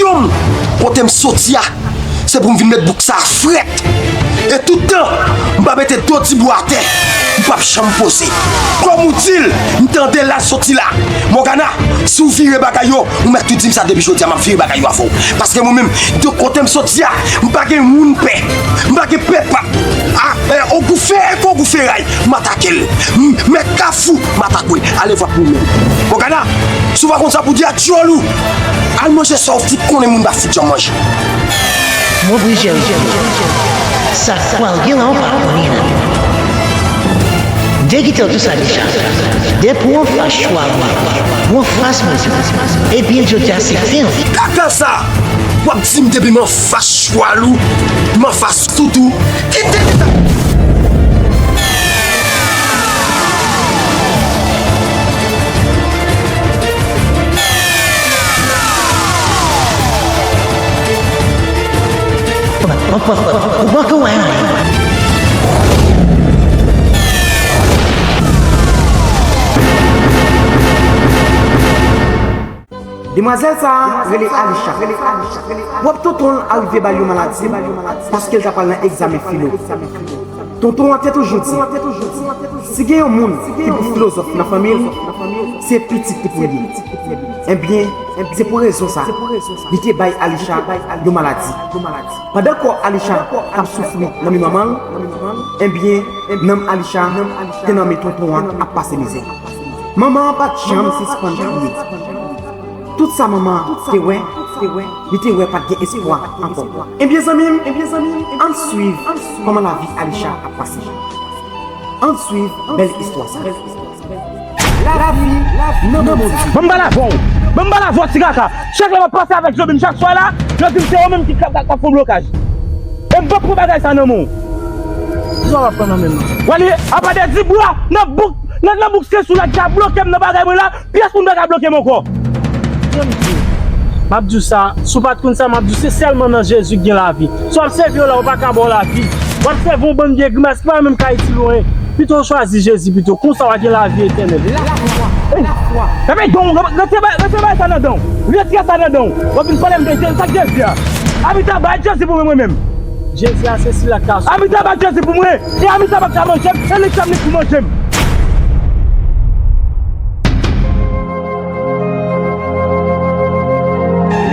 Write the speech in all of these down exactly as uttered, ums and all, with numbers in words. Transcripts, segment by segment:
Yon m, kote m soti a, se pou m vin met bouk sa a frèt. E tout tan m pa mete do Dibwa atè, m p ap janm poze. Kòm ou di l, m tande l al soti la. Mògana, si w vire bagay yo, ou mèt tou di m sa depi jodi a, m ap vire bagay yo avè w. Paske mwen menm, de kote m soti a, m pa gen moun pè. M pa gen pè pap. A, e, ogou fè, e, ogou feray, m atake l. M, mèt kafou, m atake l. Ale vwa pou ou menm. Mògana, si w pa konn sa pou di a, dyòl ou, al manje sa w fout konnen moun pa fout janm manje. Mon Dieu, Jérémie, sa k pral gen la, ou pa konnen non. M te kite w tou sa deja. Depi w anfas Chwalou, w anfas mwen tou. Ebyen, jodi a se fen. Kaka sa! W ap di m depi m anfas Chwalou, m anfas Toutou. Kite, kite sa! Ou poko wè anyen. Demwazèl sa a rele Alisha. Pwòp tonton l arive ba l yon maladi paske l ta pral nan egzamen filo. Tonton an te toujou di, si gen yon moun ki pi filozòf nan fanmi l, se pitit li pou l ye. Ebyen, se pou rezon sa, li te bay Alisha yon maladi. Pandan kò Alisha t ap soufri nan men manman l, ebyen, nanm Alisha te nan men tonton an ap pase mizè. Manman an pa t janm sispann kriye. Tout sa manman an te wè, li te wè pa t gen espwa ankò. Ebyen, zanmi m, ann swiv kòman lavi Alisha ap pase. Ann swiv bèl istwa sa. Lavi nan Bondye. Ban m pale avè w. Ban m pale avè w, ti kaka. Chak lè m ap pase avèk Jovin chak swa la, yo di m se yo menm ki k ap, k ap fè blokaj. E m p ap pran bagay sa nan men w. Kisa w ap pran nan men m nan? W ale apa de Dibwa, nan bouk, nan, nan bouk se sou la ki ka bloke m nan bagay mwen la, pyès moun pa ka bloke m ankò. Tande m di w. M ap di w sa, si w pa t konn sa, m ap di w, se sèlman nan Jezi k gen lavi. Si w ap sèvi yo la, yo pa ka ba w lavi. W ap sèvi yon bann vye grimas ki pa menm ka itil ou anyen. Pito w chwazi Jezi pito. Konsa w a gen lavi etènèl. Lafwa, lafwa. Epi don, retire ba-, retire bagay sa nan dan w. Retire sa nan dan w. W ap vin pale m de Jezi. Sa k Jezi a? Anmita bay Jezi pou mwen, mwen menm. Jezi a se sila k ka sove. Anmita bay Jezi pou mwen. E anmita pa ka manje m. E li k ap li pou manje m.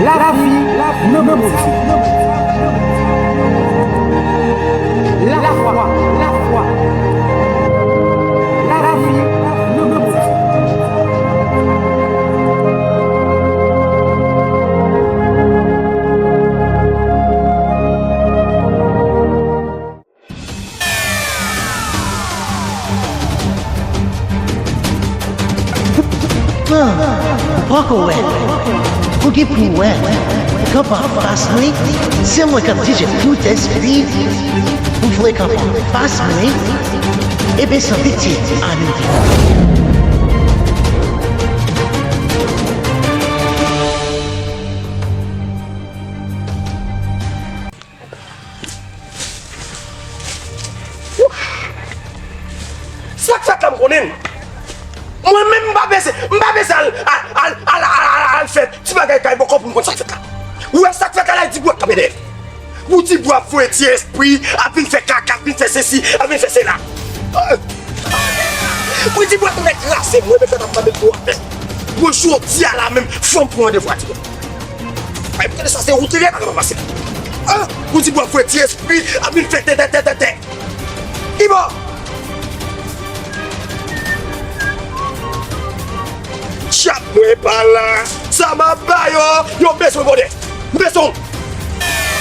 Lavi nan Bondye. Lafwa, lafwa. Lavi nan Bondye. Ah, ou poko wè. Ou gen pou wè. Kanpe anfas mwen, se mwen k ap dirije tout espri. Ou vle kanpe anfas mwen? Ebyen, san pitye, ann antre. Sa k fèt la m konnen l. Mwen menm m pa bezwen, m pa bezwen al, al, al fè ti bagay kay bòkò pou m konn sa k fèt la. Ou wè sa k fèt la, la Dibwa k kanpe dèyè l. Pou Dibwa ap voye ti espri, ap vin fè kaka, ap vin fè sesi, ap vin fè sela. Pou Dibwa tounen kraze m, mwen menm fèt ap kanpe pou atè. Mwen jodi a la menm, fò m pran randevou a Dibwa. Ay, tande sa, se wout li, pa ka pa pase. Ah, ou di bò fwe ti espri, ap vin fè tè, tè, tè, tè, tè. Ki bò? Djab mwen pa la, sa m ap ba yo, yo bezwen gode. M bezwen.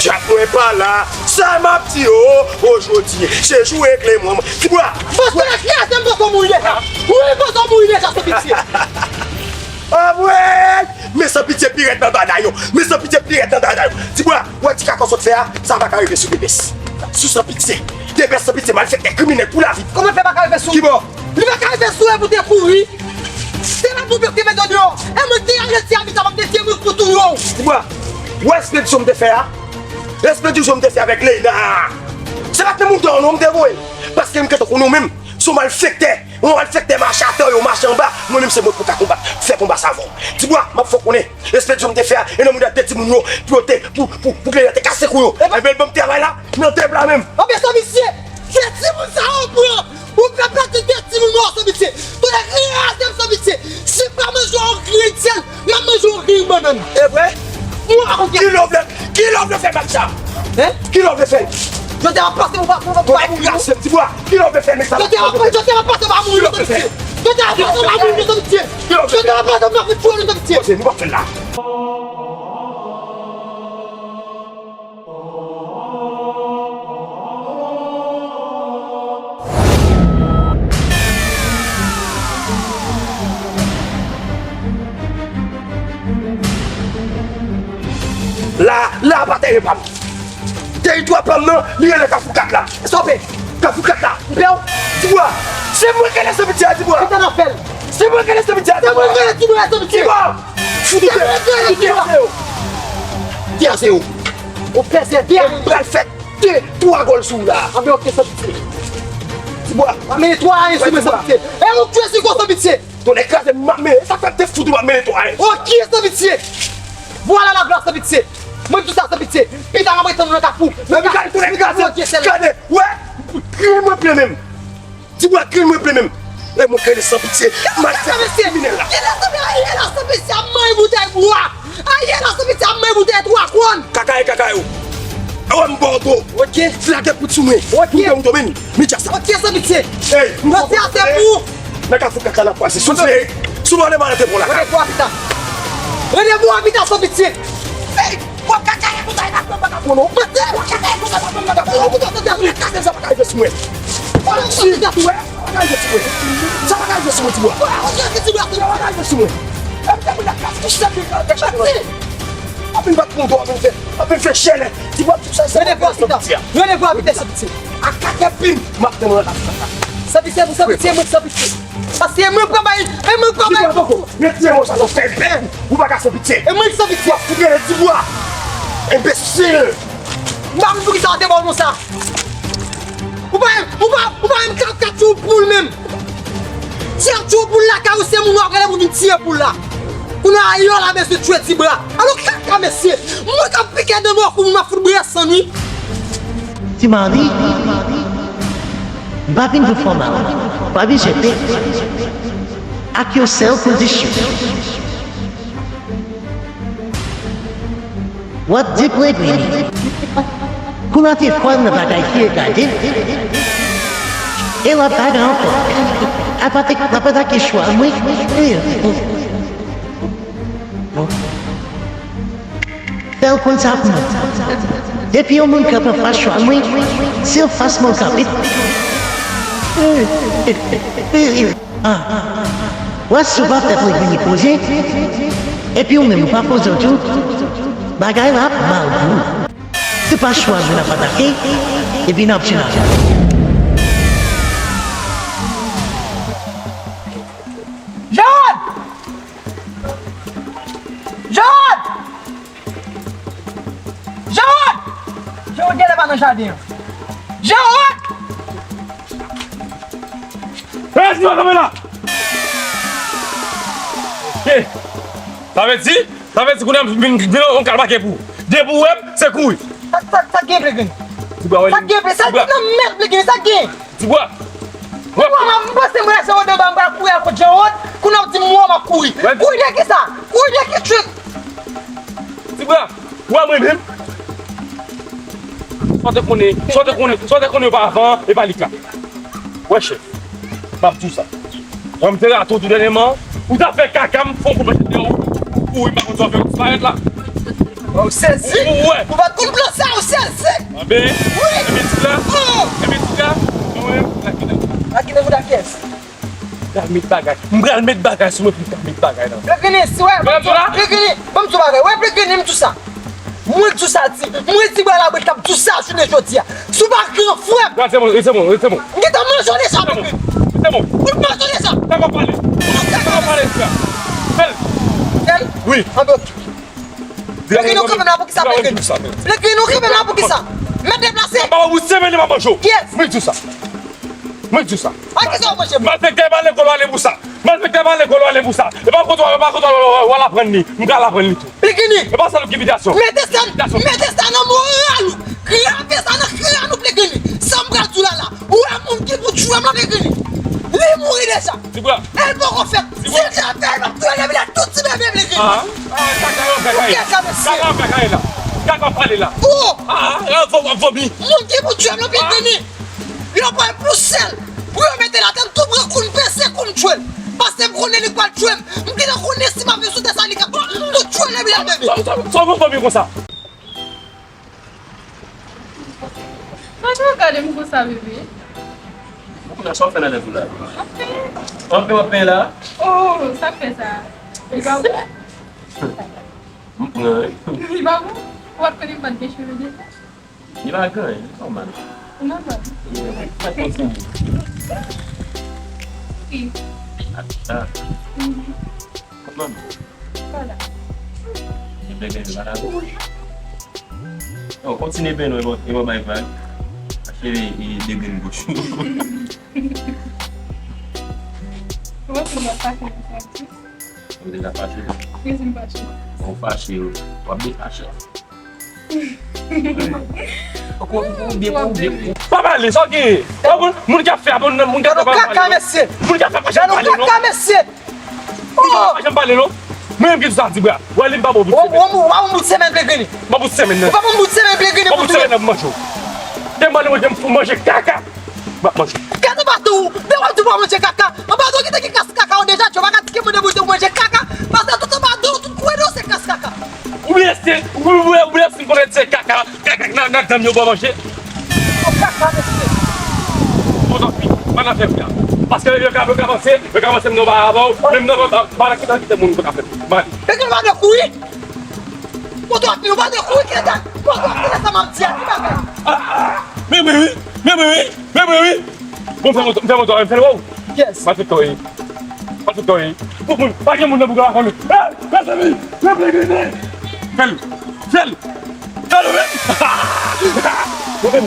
Djab mwen pa la, sa m ap di yo, o jodi, se jou regle mwen. Ki bò? Bòs mwen kraze m, bòs mwen mouri deja. Wi, bòs mwen mouri deja, se pitye. Ah, mwen! Men San Pitye pi rèd nan bagay yo. Men San Pitye pi rèd nan bagay yo. Dibwa, wè ti kaka w sot fè a, sa pa ka rive sou Depès. Sou San Pitye. Depès San Pitye, malfektè, kriminèl pou lavi. Kòman fè pa ka rive sou ou? Ki bò? Li pa ka rive sou ou e pou te kouri. Se la pou pèp ki vle zòn yo. E mwen ki rete a mitan m ap detye moun pou touye w. Dibwa, wè espedisyon m te fè a? Espedisyon m te fè avèk Leyna a. Se pa t nan mouton an non m te voye l. Paske m gentan konnen w menm, se yon malfektè. Mwen al fèk te mache atè yo, mache anba. Mwen menm se mwen pou ka konbat, fè konba sa avè w. Tibwa, m ap fè w konnen. Espedisyon m te fè a, e nan mouda de timoun yo, pou yo te, pou, pou, pou grenn te kase kou yo. Ebyen, l ban m travay la, nan tèb la menm. Ebyen, san pitye, se timoun sa yo pran. Ou fè pati de timoun mwen san pitye. Tonnè kraze m san pitye. Si pa manje yon grenn sèl, m ap manje yon grenn bannann. E vre? Mwen pa konn ki lè w vle, ki lè w vle fè match sa? Hein? Ki lè w vle fè l? Jodi a m ap pase pou pa, pou pa, pou pa mouri. Tonnè kraze m, Tibwa. Ki lè w vle fè match sa? Jodi a m ap, jodi a m ap pase pou pa mouri, san pitye. Jodi a m ap pase pou pa mouri, san pitye. Jodi a m ap pase pou pa mouri, san pitye. Kote nou p ap fè l la. La, la pa tèren pa m. Teritwa pa m nan, li rele Kafou kat la. Stope! Kafou kat la. M pè w. Tibwa, se mwen ki rele san pitye a, Tibwa. Kite nan fè l. Se mwen ki rele san pitye a, Tibwa. Se mwen ki rele Tibwa, san pitye. Tibwa! Fout ou tè, fout tè a se yo. Tè a se yo. Ou pèse tè. E m pral fè de, twa gòl sou ou la. Anben, oke, san pitye. Tibwa. Anben, twa a, san pitye. E ou tchwe si gòl san pitye. Tonnè kraze m, m ap mennen. Sa fè m te fout ou m ap mennen twa a. Oke, san pitye. Vwala la glwa, san pitye. Mwen di w sa, san pitye. Pita, m ap ret tann ou nan Kafou. Nan Kafou, tonnè kraze m. Gade, wè. Kriye mwen plen menm. Tibwa, kriye mwen plen menm. E mwen kreye san pitye. Malfektè, kriminèl la. Kilè san pitye, ayè la san pitye ap manyen boutèy bwa. Ayè la san pitye ap manyen boutèy twa kòn. Kaka e kaka yo. E wè m ba w do. Oke. Flagè kout sou mwen. Oke. Pou mwen ou domine. Medya sa. Oke, san pitye. Ey, m konprann. Nan Kafou kat la n ap pase. Sou se, sou mwen devan te bon la. Randevou a pita. Randevou a pita, san pitye. Ey, w ap ka gaye konsa e n ap pran bagay pou nou. Mwen te w ap ka gaye konsa e n ap pran bagay pou nou. Ou kontan tande a tou. Kase sa pa ka rive sou mwen. Ou kontan tande a tou. Sa pa ka rive sou mwen. Sa pa ka rive sou mwen, Tibwa. Ou kontan tande a tou. Sa pa ka rive sou mwen. E m te vin ak kase tout sèl de kal kèk chak nan. Apre m bat pou mwen, apre m fè, apre m fè chèlè. Tibwa, tout sa, sa pa ka rive sou mwen. Randevou a pita, san pitye. A kat èdmi, m ap tann ou nan Kafou kat la. San pitye, pou san pitye, mwen san pitye. Paske mwen pran bay, e mwen pran bay. Tibwa, poko. Retire mo sa nan fè bèk ou. Ou pa ka san pitye. E mwen ki san pitye. W ap fout rele Tibwa. Enbesil. M pa konn poukisa w te ba w non sa. Ou pa, ou pa, ou pa menm ka, ka tchou poul menm. Si y ap tchou poul lakay ou, se moun w ap rele pou vin tiye poul la. Kounye a, yo la, mesye, tchwe Tibwa. Alò, kaka, mesye. Mwen k ap pike dan nò kou moun, m ap fout brè san, wi. Ti Mali, m pa vin pou fè w mal. Pa vin jete. Ak yon sèl kondisyon. W ap di Plegrini. Kou l ap fè fwa nan bagay ki egale. E l ap bagay ankò. L ap atake, l ap atake chwa mwen. Fè l konn sa pou mwen. Depi yon moun kanpe anfas chwa mwen, se anfas mwen l kanpe. Ah, w ap sou pa fè pou vini poze, epi ou menm ou pa poze w tou, bagay la ap mal pou ou. Se pa chwa mwen n ap atake, epi n ap fini avè l. Jean! Jean! Jean! Jean genlè pa nan jaden an. Jean! Hey, Simon, kanpe la! Hey! Sa vle di, sa vle di kounye a m vin, vin yon kal make pou ou. Depi w wè m, se kouri. Sa, sa, sa gen, Plegrini? Sa gen, Plegrini? Sa ki nan men, Plegrini? Sa gen? Tibwa! Tibwa, m panse mwen se yon deba, m pral kouri al kot Jean Rod, kounye a w di m wè w m ap kouri. Kouri de kisa? Kouri de ki chut? Tibwa, ou wè mwen menm? Sa w te konnen, sa w te konnen, sa w te konnen yo pa avan, e pa lik la. Wè chèf, m ap di w sa. Wè m te rate w tou dènyèman, ou t ap fè kaka, m fè yon kout machèt deyò, ou kouri, m pa konn sa w fè, ou disparèt la. Ou sezi? Ou pa t konn plan sa, ou sezi? Anben, wi. Enben di la, enben di la, mwen, lakile. Lakile pou lakès. M pral met bagay, m pral met bagay sou mwen pou m ka met bagay nan. Plegrini, si wè, Plegrini, ban m di w bagay. Wè, Plegrini, m di w sa. Mwen di w sa, di, mwen di bwa labrit k ap di w sa jounen jodi a. Si w pa gran frè m. Rete bon, rete bon, rete bon. M gentan manje w deja, Plegrini. Rete bon. Ou manje w deja. Sa pa pale. Sa pa pale, frè. Fè l. Fè l? Wi. Anben, oke. Plegrini, ou kanpe la pou kisa, Plegrini? Plegrini, ou kanpe la pou kisa? Mèt deplase. Papa, ou se mele pa manjo. Yes. Mwen di sa. Mwen di w sa. A kisa w manje mwen? Malfektè pa lekòl w ale pou sa. Malfektè pa lekòl w ale pou sa. E pa kote w, e pa kote w, w al aprann li. M pral aprann li tou. Plegrini. E pa sa nou ki bitasyon. Mete sa, mete sa nan moral ou. Grave sa nan kràn ou, Plegrini. Sa m pral di w la la. Ou wè moun ki pou tchwe m nan, Plegrini. Li mouri deja. Dibra. E l poko fèt. Si l te fèt, l ap tchwe l epi l ap tout ti bebe, Plegrini. Ah, ah, kaka yo fè kay. Kaka, mesye. Kaka yo fè kay la. Kaka pale la. Oh. Ah, ah, vo-, vomi. Moun ki pou tchwe m nan, Plegrini. Yo pral pouse l pou yo mete l atè, m tou pran kou, m pèse kou, m tchwe l. Paske m konnen li pral tchwe m. M gentan konnen si m ap viv sou tè sa, li ka tou tchwe l epi l ap bebe. Sa, sa, sa, sa, sa, sa, konsa. Sa, sa, gade m konsa, bebe. Ou konn sa w fè nan tèt ou la? Anfen. Anfen, anfen la. Oh, sa k fè sa? Li pa bon? M pran. Li pa bon? Ou pa t konnen m pa t gen cheve deja? Li pa gen, li nòmal. Li nòmal. Sa kontinye. Wi. Ata. Mhm. Kòman? Vwala. Li byen gen vwala. Yo, kontinye byen, non, e bon, e bon, bay vag. Achte e, e, de grenn goch. Ou wè pou mwen fache nan sa di? Ou deja fache? Wi, m fache. Bon, ou fache, w ap defache. Ou byen, ou byen. Pa pale, sa w gen? Moun ki ap fè, moun, moun ki ap fè pa pale, non. Mesye. Moun ki ap fè pa janm pale, non. Kaka, mesye. Oh! Pa janm pale, non. Mwen menm ki di sa, Dibra. Wè, li m pa bon bout semèn. Ou pa bon bout semèn, Plegrini. M pa bout semèn, non. Ou pa bon bout semèn, Plegrini, pou touye. M pa bout semèn, nan manje w. Te mande mwen, m fou manje kaka. M ap manje. Gade anba do w, depi w ap di w pa manje kaka. Anba do w gentan gen kras kaka w deja, Djo pa ka di ke mande pou w manje kaka. Paske tout anba do w, tout kwen do w se kras kaka. Ou blese, ou, ou, ou blese, m konnen se kaka, kaka nan, nan danm yo ba w manje. Ou kaka, mesye. Bon, tanpri, pa nan fè m la. Paske yo ka, yo ka panse, yo ka panse m nan ba avè w, menm nan ba, ba, ba, kite, kite moun, yo ka fè m. Mande. E ke l pa de kouri? Kote w ap vin, ou pa de kouri, kite. Kote w ap vin, sa m ap di a, ki bagay? Ah, ah, men wi, men wi, men wi. Bon, m fè moto, m fè moto, m fè l wè w. Yes. Malfektè w ye. Malfektè w ye. Pou moun, pa gen moun nan bouk la pa konnen. Hey, mezanmi, mwen vle grenn. Fè l, fè l, fè l, wi. Mwen vle.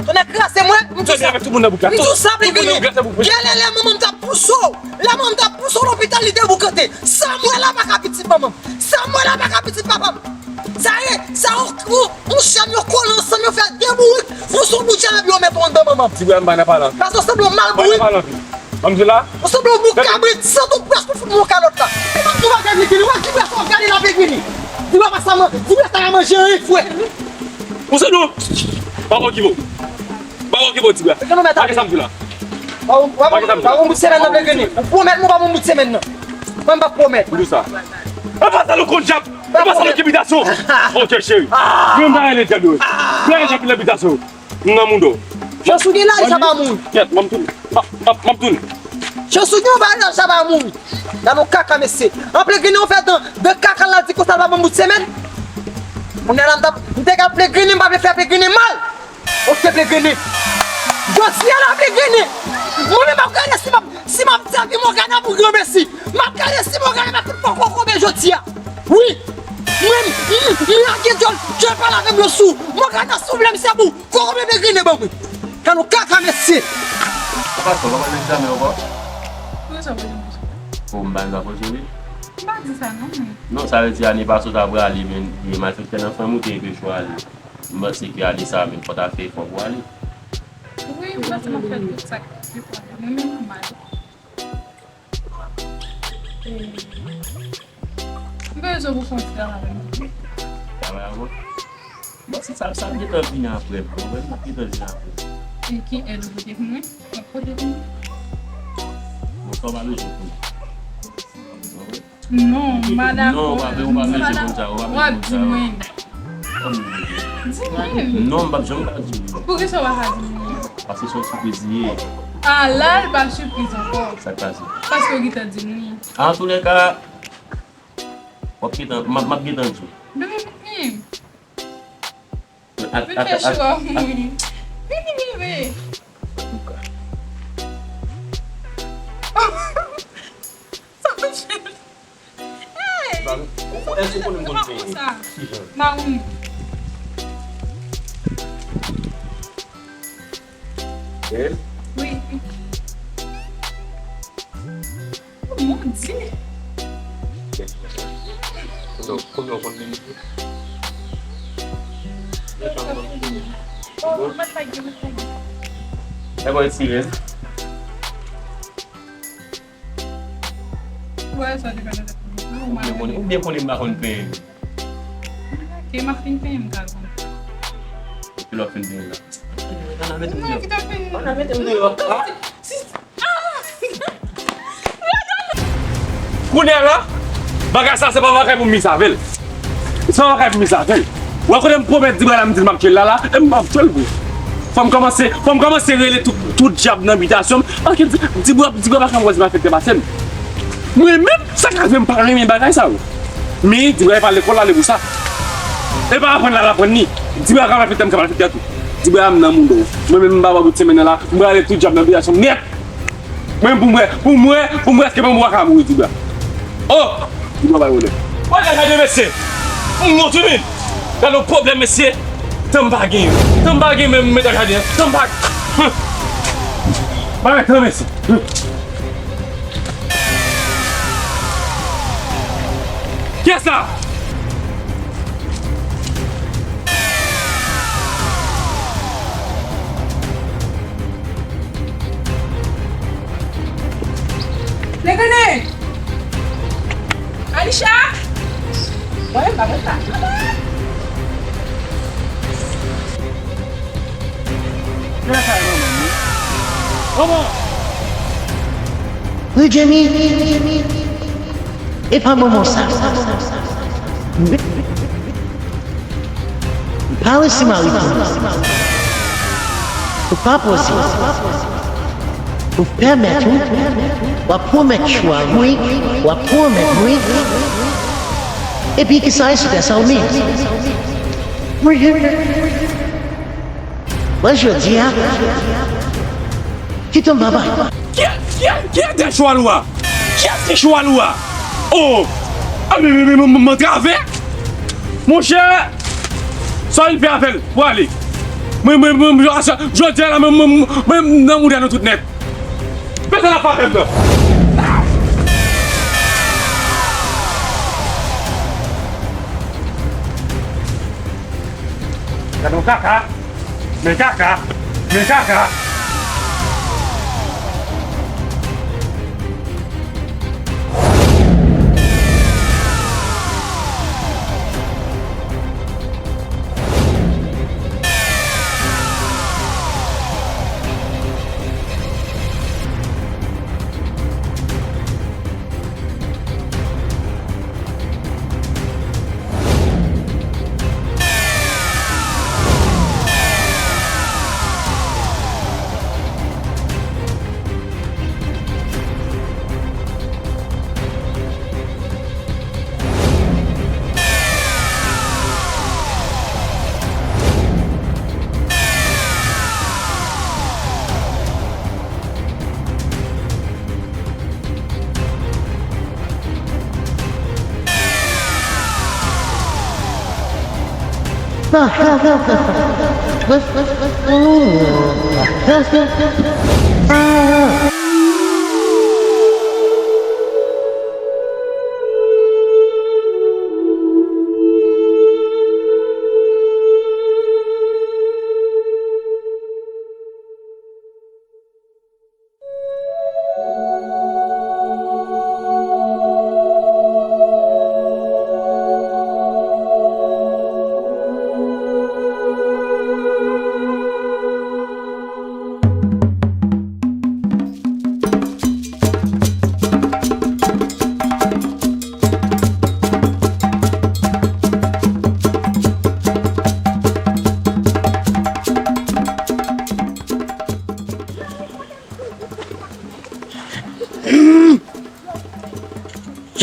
Tonnè kraze mwen, m di w sa. Avèk tout moun nan bouk la. M di w sa, Plegrini. Gen lè, lè manman m t ap pouse w. Lè manman m t ap pouse w lopital, li te boukante. Sa m wè la pa ka pitit manman m. Sa m wè la pa ka pitit papa m. Sa ye, sa yon, yon, yon chèn yo kole ansanm, yo fè de bourik, fè yon bout chèn epi yo mete w anndan manman. Ti bwa m pa nan palan. Paske w sanble yon mal bourik. Pa nan palan. Ban m di la. Ou sanble yon bout kabrit, sant ou prèske fout mwen yon kalòt la. E ban m di w bagay, Plegrini, wè ti bwa sa w gade la, Plegrini. Ti bwa pa sa man, ti bwa sa ka manje anyen, frè. Ou sanble yon, pa okipe w. Pa okipe w, ti bwa. Pake sa m di w la. Pa yon bout semèn nan, Plegrini. Ou pwomèt mwen w pa yon bout semèn nan. Mwen m p ap pwomèt. Ou di sa. E pa sa nou konn djab. E pa sa nou ki bitasyon. Ok, cheri. Mwen m pa rele djab yo. M pa rele djab nan bitasyon. M nan moun do. Chans ou gen laj sa pa moun. Kèt, m ap tounen. M ap, m ap, m ap tounen. Chans ou gen yon bagay laj sa pa moun. Gade yon kaka, mesye. An Plegrini, ou fè dan, dan kaka la di konsa l pa ban m bout semèn. Kounye a la, m t ap, m te ka Plegrini, m pa vle fè Plegrini mal. Ok, Plegrini. Jodi a la, Plegrini. Mwen menm m ap gade si m ap, si m ap sèvi Mògana pou granmesi. M ap gade si Mògana pa fout fò kokobe jodi a. Wi. Mwen, m, m lage djòl, djòl pale avè m yo sou. Mògana, si w vle m se pou kokobe Plegrini ban mwen. Gade yon kaka, mesye. Papa, w pa pral egzamen ankò? Poukisa w bezwen poze? O, m pa gen dwa poze, wi. M pa di sa, non, mwen. Non, sa vle di ane pase w ta prale, men, men malfektè nan fanmi w te enpeche w ale. M panse ke ane sa a menm fò w ta fè efò pou w ale. Wi, m panse m ap fè tout sa k, mwen menm pou m ale. E, m gen rezon pou fè yon ti travay avè m. Travay avè w? Bon, se sa, sa gentan vini apre m, konprann? Sa gentan vini apre m. E ki èd ou pote pou mwen? M ap pote pou mwen. Bon, sa w pa bezwen pou mwen. Non, madanm. Non, w pa bezwen, w pa bezwen konn sa, w pa bezwen konn sa. W ap di mwen. Di mwen. Non, m p ap janm ka di mwen. Poukisa w pa ka di mwen? Paske se yon sipriz li ye. A la, l pa sipriz ankò. Sa k pase? Paske w gentan di mwen. Antoulèka, w ap gentan, m ap, m ap gentan di w. Bebe, vini. Vin fè cho a mouri. Vini, bebe. Sa fè. Hey! Èske w konnen m konn fè kijan? Mawoun. Wi. Oh mon Dieu. Kote w konn li? Oh, mwen fage, mwen fage. E bò esire. Wè, sa te fè nan tèt mwen. Ou byen konnen, ou byen konnen m pa konn penyen. Ke m ap fin penyen m ka konn. Epi lè w fin penyen la. Nan, nan, mete m deyò. Ki t ap fin? Nan, mete m deyò. Kounye a la, bagay sa se pa bagay pou m mize avè l. Se pa bagay pou m mize avè l. Ou wè kote m pwomèt Dibra la, m di l m ap tchwe l la la, e m ap tchwe l vre. Fò m kòmanse, fò m kòmanse rele tout, tout dyab nan bitasyon m, paske Di-, Dibra, Dibra pa ka wè malfektè pase m. Mwen menm, sa ka rive m pa renmen bagay sa yo. Men, Dibra pa lekòl la, li pou sa. E pa aprann la, l aprann li. Dibra ka malfektè, m ka malfektè tou. Dibra m nan mouda w. Mwen menm, m pa wè bout semèn nan la, m rele tout dyab nan bitasyon m nèt. Mwen, pou mwen, pou mwen, pou mwen, èske mwen ka mouri, Dibra? Oh! Dibra bay wòlè. Wòlè, gade, mesye. M montre vin. Gade yon pwoblèm, mesye. Tan m pa gen. Tan m pa gen, men m mete gade. Tan m pa. Hum. Pa gen tan, mesye. Hum. Kiyès la? Nekene! Alisha! Mwen, m pa konn sa. Wi, Jenny. E pa moman sa. Pale Samaritan. Ou pa poze. Ou pèmèt ou. W ap pwomèt chwa mwen. W ap pwomèt mwen. Epi ki sa resipè sa ou menm? Mwen jodi a. Kite m papa. Kiyès, kiyès, kiyès dèyè chwal ou a? Kiyès ki chwal ou a? Oh! A, men, men, men, men, men, men, travè! Monchè! Sa w vin fè avè l? Pou ale. Mwen, mwen, mwen, mwen, jodi a la, mwen, mwen, mwen, mwen, nan mouda nou tout nèt. Pete la pa fè m nan. Gade yon kaka. Men kaka! Men kaka!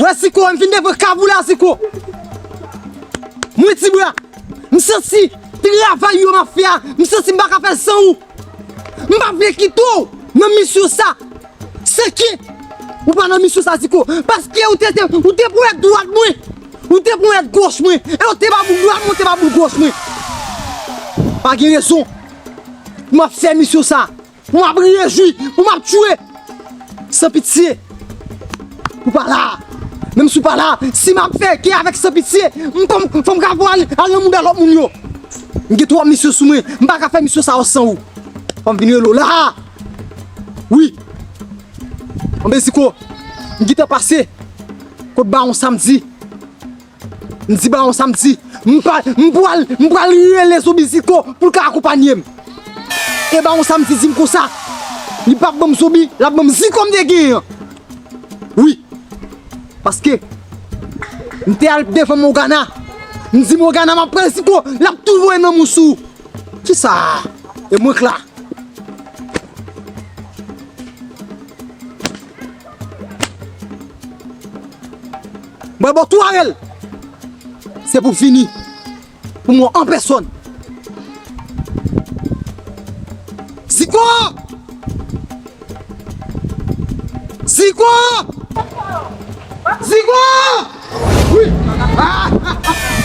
Wè Siko, m fin devan kab ou la, Siko. Mwen Tibra, m santi travay yo m ap fè a, m santi m pa ka fè l san ou. M pa vle kite w nan misyon sa. Seke ou pa nan misyon sa, Siko. Paske ou te, te, ou te pran dwat mwen. Ou te pran goch mwen. E ou te ba boul dwat mwen, ou te ba boul goch mwen. Pa gen rezon. M ap fè misyon sa. pou m ap rejwi, pou m ap tchwe. San pitye. Ou pa la. Menm si w pa la, si m ap fè kè avèk San Pitye, m fò m, fò m ka voye al, al nan mouda lòt moun yo. M gen twòp misyon sou mwen. M pa ka fè misyon sa yo san ou. Fò m vin rele w la. Wi. Anben Ziko, m gentan pase kot Bawon Samdi. M di Bawon Samdi, m pa, m pral, m pral rele zonbi Ziko pou l ka akonpanye m. E Bawon Samdi di m konsa, li p ap ban m zonbi, l ap ban m Ziko m te genyen an. Wi. Paske, m te al devan Mògana. M di Mògana, m ap pran Ziko, l ap tou voye nan mous ou. Kisa? E mwen k la. Mwen bon tou arel. Se pou fini. Pou mwen an pèsòn. Ziko! Ziko! Ziko! Wi! Ah!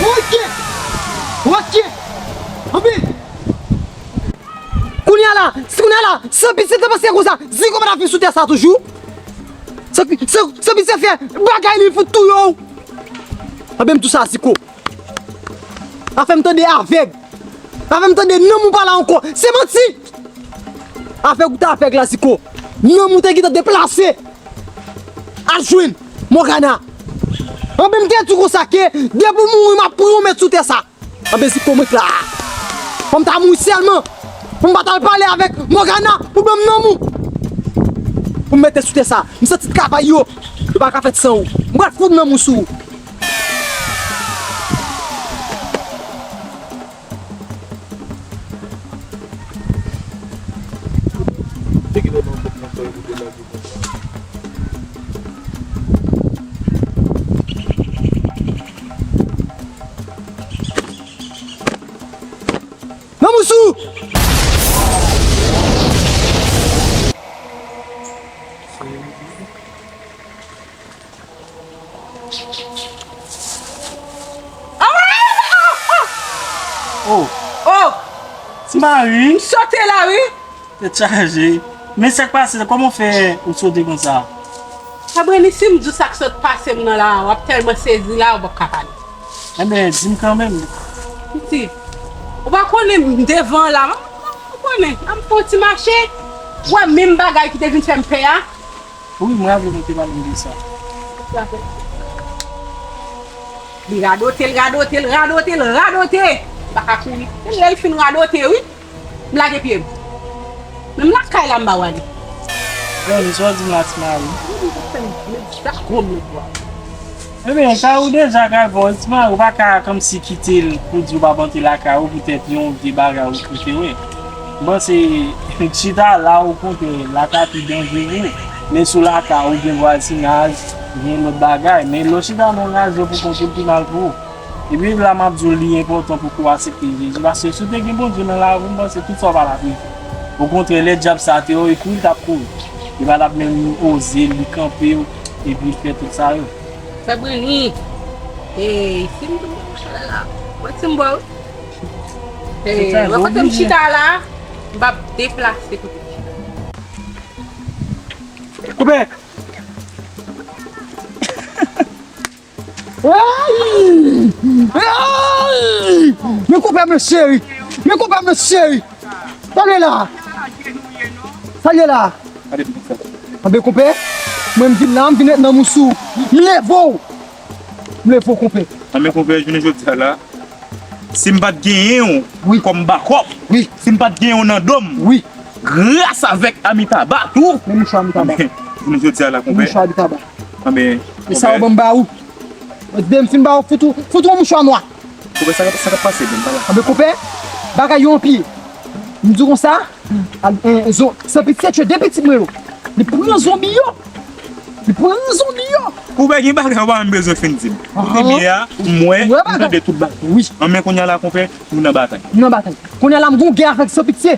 Ok! Ok! Anpi! Kounye a la, si kounye a la, San Pitye te panse konsa, Ziko pa t ap vin sou tè sa toujou. San Pi-, San, San Pitye fè bagay li fout touye w. Anben m tou sa Ziko. Afè m tande avèg. Afè m tande nanm ou pa la ankò. Se manti. Afè ou te avèg la Ziko. Nanm ou te gentan deplase. Al jwenn Mògana. Anben m te di w konsa ke depi w mouri m ap pran yon mèt sou tè sa. Anben Ziko mwen k la. Fò m ta mouri sèlman. Pou m pa t al pale avèk Mògana pou ban m nanm ou. Pou m mete sou tè sa. M santi travay yo. Yo pa ka fèt san ou. M pral fout nanm ou sou ou. Nan mous ou! Oh! Oh! Ti Mari! M sote la, wi! Tèt chaje. Men sa k pase, kòman w fè ou sote konsa? Sabrina, si m di w sa k sot pase m nan la, w ap tèlman sezi la, ou p ap ka pale. Enben, di m kanmenm. Pitit, ou pa konnen m devan la, m, m konnen, an m fè yon ti mache, w wè menm bagay ki te vin fè m pè a. Wi, m raple nou te pale m de sa. Li radote, l radote, l radote, l radote. M pa ka kouri. Se lè l fin radote, wi. M lage pye m. Menm lakay la, m pa w ale. Bon, sa w di m la, Ti Mari? Wi, m pa fè m, men sa gwo m nan bwa. Ebyen, sa ou deja ka fè, Ti Mari, ou pa ka kòmsi kite l pou di ou pa monte lakay ou poutèt yon vye bagay ou koute, wi. M panse chita la, okontrè, la ka pi danjere. Men si w lakay ou, gen vwazinaj, gen lòt bagay. Men lè w chita nan yon raje pou kont ou, l pi mal pou ou. Epi la, m ap di w, li enpòtan pou ke w aksepte Jezi. Paske si w te gen Bondye nan lavi w, m panse tout sa w pa t ap rive. Okontrè, lè dyab sa te wè w, e kouri l t ap kouri. Li pa t ap menm oze, li kanpe w, epi l fè tout sa yo. Sabrina, ey, si m tou mwen chale la, mwen ti m bò wi. Ey, wè kote m chita la, m p ap deplase kote m chita. Koupe! Ay! Ay! Men koupe m cheri! Men koupe m cheri! Tande la! Sa ye la? Gade pitit sa. Anben konpè, mwen m vin la, m vin ret nan mous ou. M leve w. M leve w konpè. Anben konpè, jounen jodi a la, si m pa t genyen w kòm bakòp, si m pa t genyen w nan do m, gras avèk Amitabha tou. Men mouchwa Amitabha. Anben, jounen jodi a la konpè. Mouchwa Amitabha. Anben, e sa w ban m ba ou. Mwen di m fin ba ou fout ou, fout ou yon mouchwa nwa. Konpè, sa k ap, sa k ap pase menm, pa la? Anben konpè, bagay yo anpil. M di w konsa, al, en, zo-, San Pitye tchwe de pitit mwen yo. Li pran zonbi yo. Li pran zonbi yo. Konpè, gen bagay ou pa menm bezwen fin di m. Kote m ye a, m wè, m tande tout bagay. Wi. Anben kounye a la, konpè, nou nan batay. Nou nan batay. Kounye a la, m gon gè avèk San Pitye.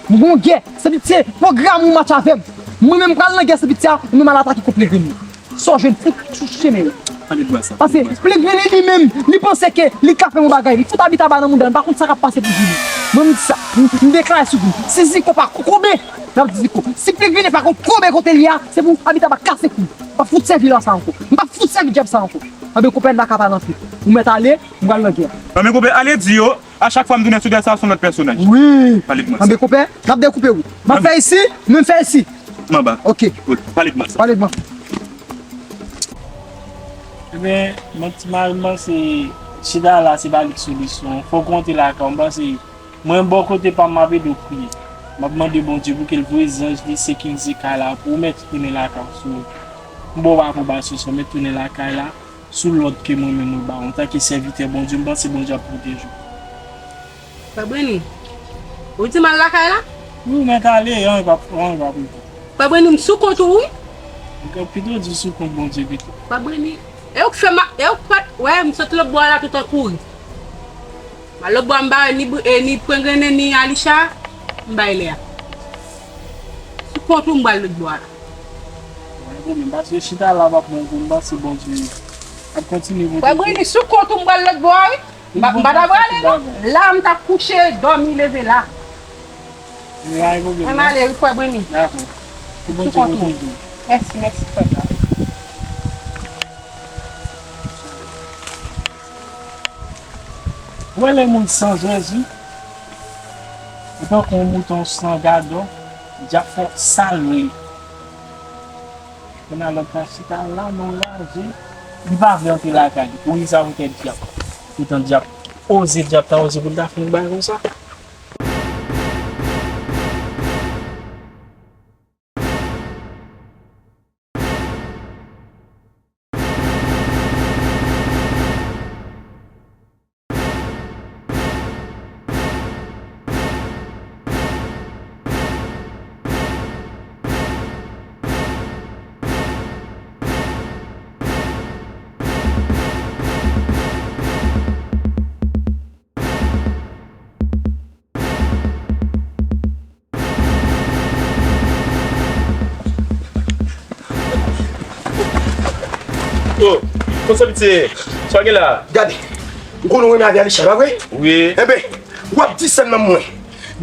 M gon gè. San Pitye, pwogram ou match avè m. Mwen menm pral nan gè San Pitye a, ou menm al atake kont leve nou. Sa w jwenn fout touche men yo. Pale dwa sa. Paske Plik vini li menm, li panse ke li ka fè yon bagay. Li fout Abitaba nan mouda, li pa konn sa k ap pase Plik vini. Mwen, m di sa, m, m deklare sou Plik. Si Ziko pa kokobe, n ap di Ziko. Si Plik vini pa kokobe kote li a, se pou Abitaba kase kou. M pa fout sèvi la sa ankò. M pa fout sèvi dyab sa ankò. Anben, konpè, n pa ka pale anpil. Ou mèt ale, m pral nan gè. Anben, konpè, ale di yo, a chak fwa m tounen sou tè sa, se yon lòt pèsonaj. Wi. Pale dwa sa. Anben, konpè, n ap dekoupe wi. M ap fè isi, men m fè isi. M anba. Ok. Pale dwa sa. Pale dwa. Ebyen, mwen ti mari m panse chita la se pa li k solisyon. Fòk w rantre lakay ou. M panse mwen bò kote pa m, m ap ede w priye. M ap mande Bondye pou ke l voye zanj li sekirize kay la pou ou mèt tounen lakay ou. So, m ba w apwobasyon sa, ou mèt tounen lakay la sou lòd ke mwen menm mwen ba w. Antanke sèvitè Bondye, m panse Bondye ap pwoteje w. Frè Breni, ou di m al lakay la? Wi, mèt ale, anyen p ap, anyen p ap rive. Frè Breni, m sou kont ou, wi. Ou ka pito di sou kont Bondye pito. Frè Breni, e ou k fè ma, e ou k fè, wè, m sot lòt bò a la tout an kouri. M al lòt bò a, m ba ni, Bri- e, ni Pwengrennen, ni Alicha, m bay lè a. Sou kont ou m pral lòt bò a la. Wè, bon, men paske chita la p ap bon pou m, m panse Bondye ap kontinye voye. Frè Breni, sou kont ou m pral lòt bò a, wi. M pa, m pa ta prale, non. La, m t ap kouche, dòmi, leve la. Mwen ale, wi, frè Breni. Dakò. Ke Bondye pwoteje w. Mèsi, mèsi, frè. Ou wè lè moun san Jezi, ou tankou yon mouton san gadò, dyab fè w sa l vle. Kounye a lòt la chita la, men w raje. Li pa vle antre lakay li. Wi, sa poutèt dyab. Poutan dyab oze, dyab ta oze pou l ta fè yon bagay konsa. Oh, konsa pitye, sa w gen la? Gade, ou konnen w renmen avè Alicha, pa vre? Wi. Enben, w ap di sèlman mwen.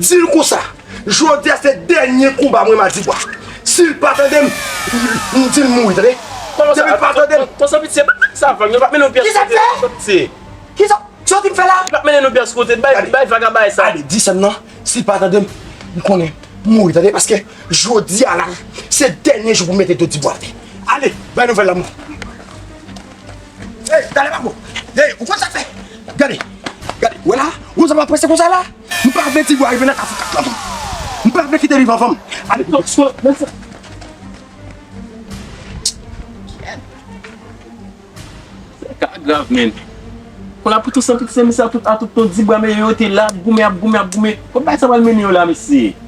Di l konsa, jodi a se dènye konba mwen Madibwa. Si l pa tande m, m di l mouri, tande? Depi l pa tande m. Konsa pitye, pa sa vag, yo pa mennen yon pyès kote, konsa pitye. Kisa? Sa w di m fè la? Li pa mennen nou pyès kote, bay, bay vag a bay sa. Ale, di sa m nan, si l pa tande m, m konnen m mouri, tande, paske jodi a la, se dènye jou pou m mete do Dibwa atè. Ale, bay nouvèl la, moun. Ey, talè pa bon. Ey, ou konn sa k fè? Gade, gade, ou wè la, ou konn sa m ap prese konsa la? M pa vle Dibwa rive nan kafou kat la, non. M pa vle kite li vivan. Ale, mèsi. Sa ka grav, menn. Kounye a pou tout san pitit se misye a tout, a tout ton Dibwa, men yo te la ap goumen, ap goumen, ap goumen. Kot bagay sa pral mennen yo la, mesye?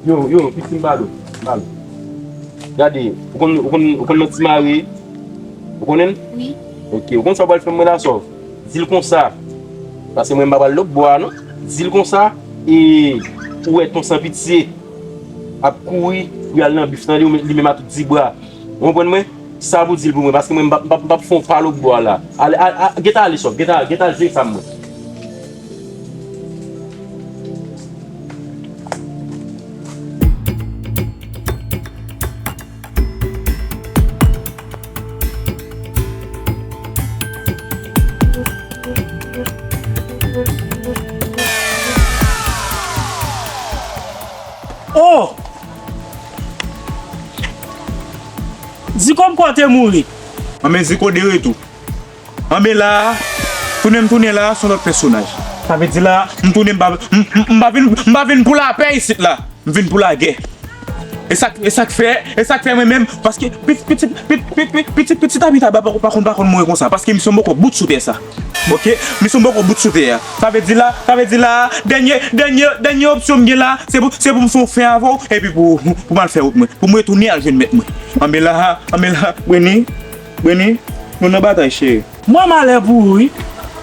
Yo, yo, pitit m balo, balo. Gade, ou konn, ou konn, ou konn Manti Mari? Ou konnen l? Wi. Ok, ou konn sa w pral fè mwen la, sòf? Di l konsa. Paske mwen m pa pral lòtbò a non. Di l konsa, e ou wè Ton San Pitye ap kouri pou y al nan bif nan li, li menm a tout dibra. Ou konprann mwen? Sa pou di l pou mwen, paske mwen m p ap, m p ap, m p ap fè yon pa lòtbò a la. Ale, a, a, gentan ale sòf, gentan, gentan al jere sa mwen. Oh! Di kòmkwa w te mouri. Anben Ziko de retou. Anben la a, tounen m tounen la a, se yon lòt pèsonaj. Sa vle di la a, m tounen m pa, m, m, m pa vin, m pa vin pou lapè isit la. M vin pou lagè. E sa, e sa k fè, e sa k fè mwen menm, paske pitit, pitit, pitit, pitit, pitit, pitit Amitab pa, pa, pa konn, pa konn mouri konsa, paske misye poko bout sou tè sa. Oke? Misye poko bout sou tè a. Sa vle di la, sa vle di la, dènye, dènye, dènye opsyon m gen la, se pou, se pou m fè yon fen avè w, epi pou, pou m al fè wout mwen. Pou m retounen al jwenn mèt mwen. Anben la, anben la, Brenny, Brenny, nou nan batay, cheri. M wè malè pou ou, wi.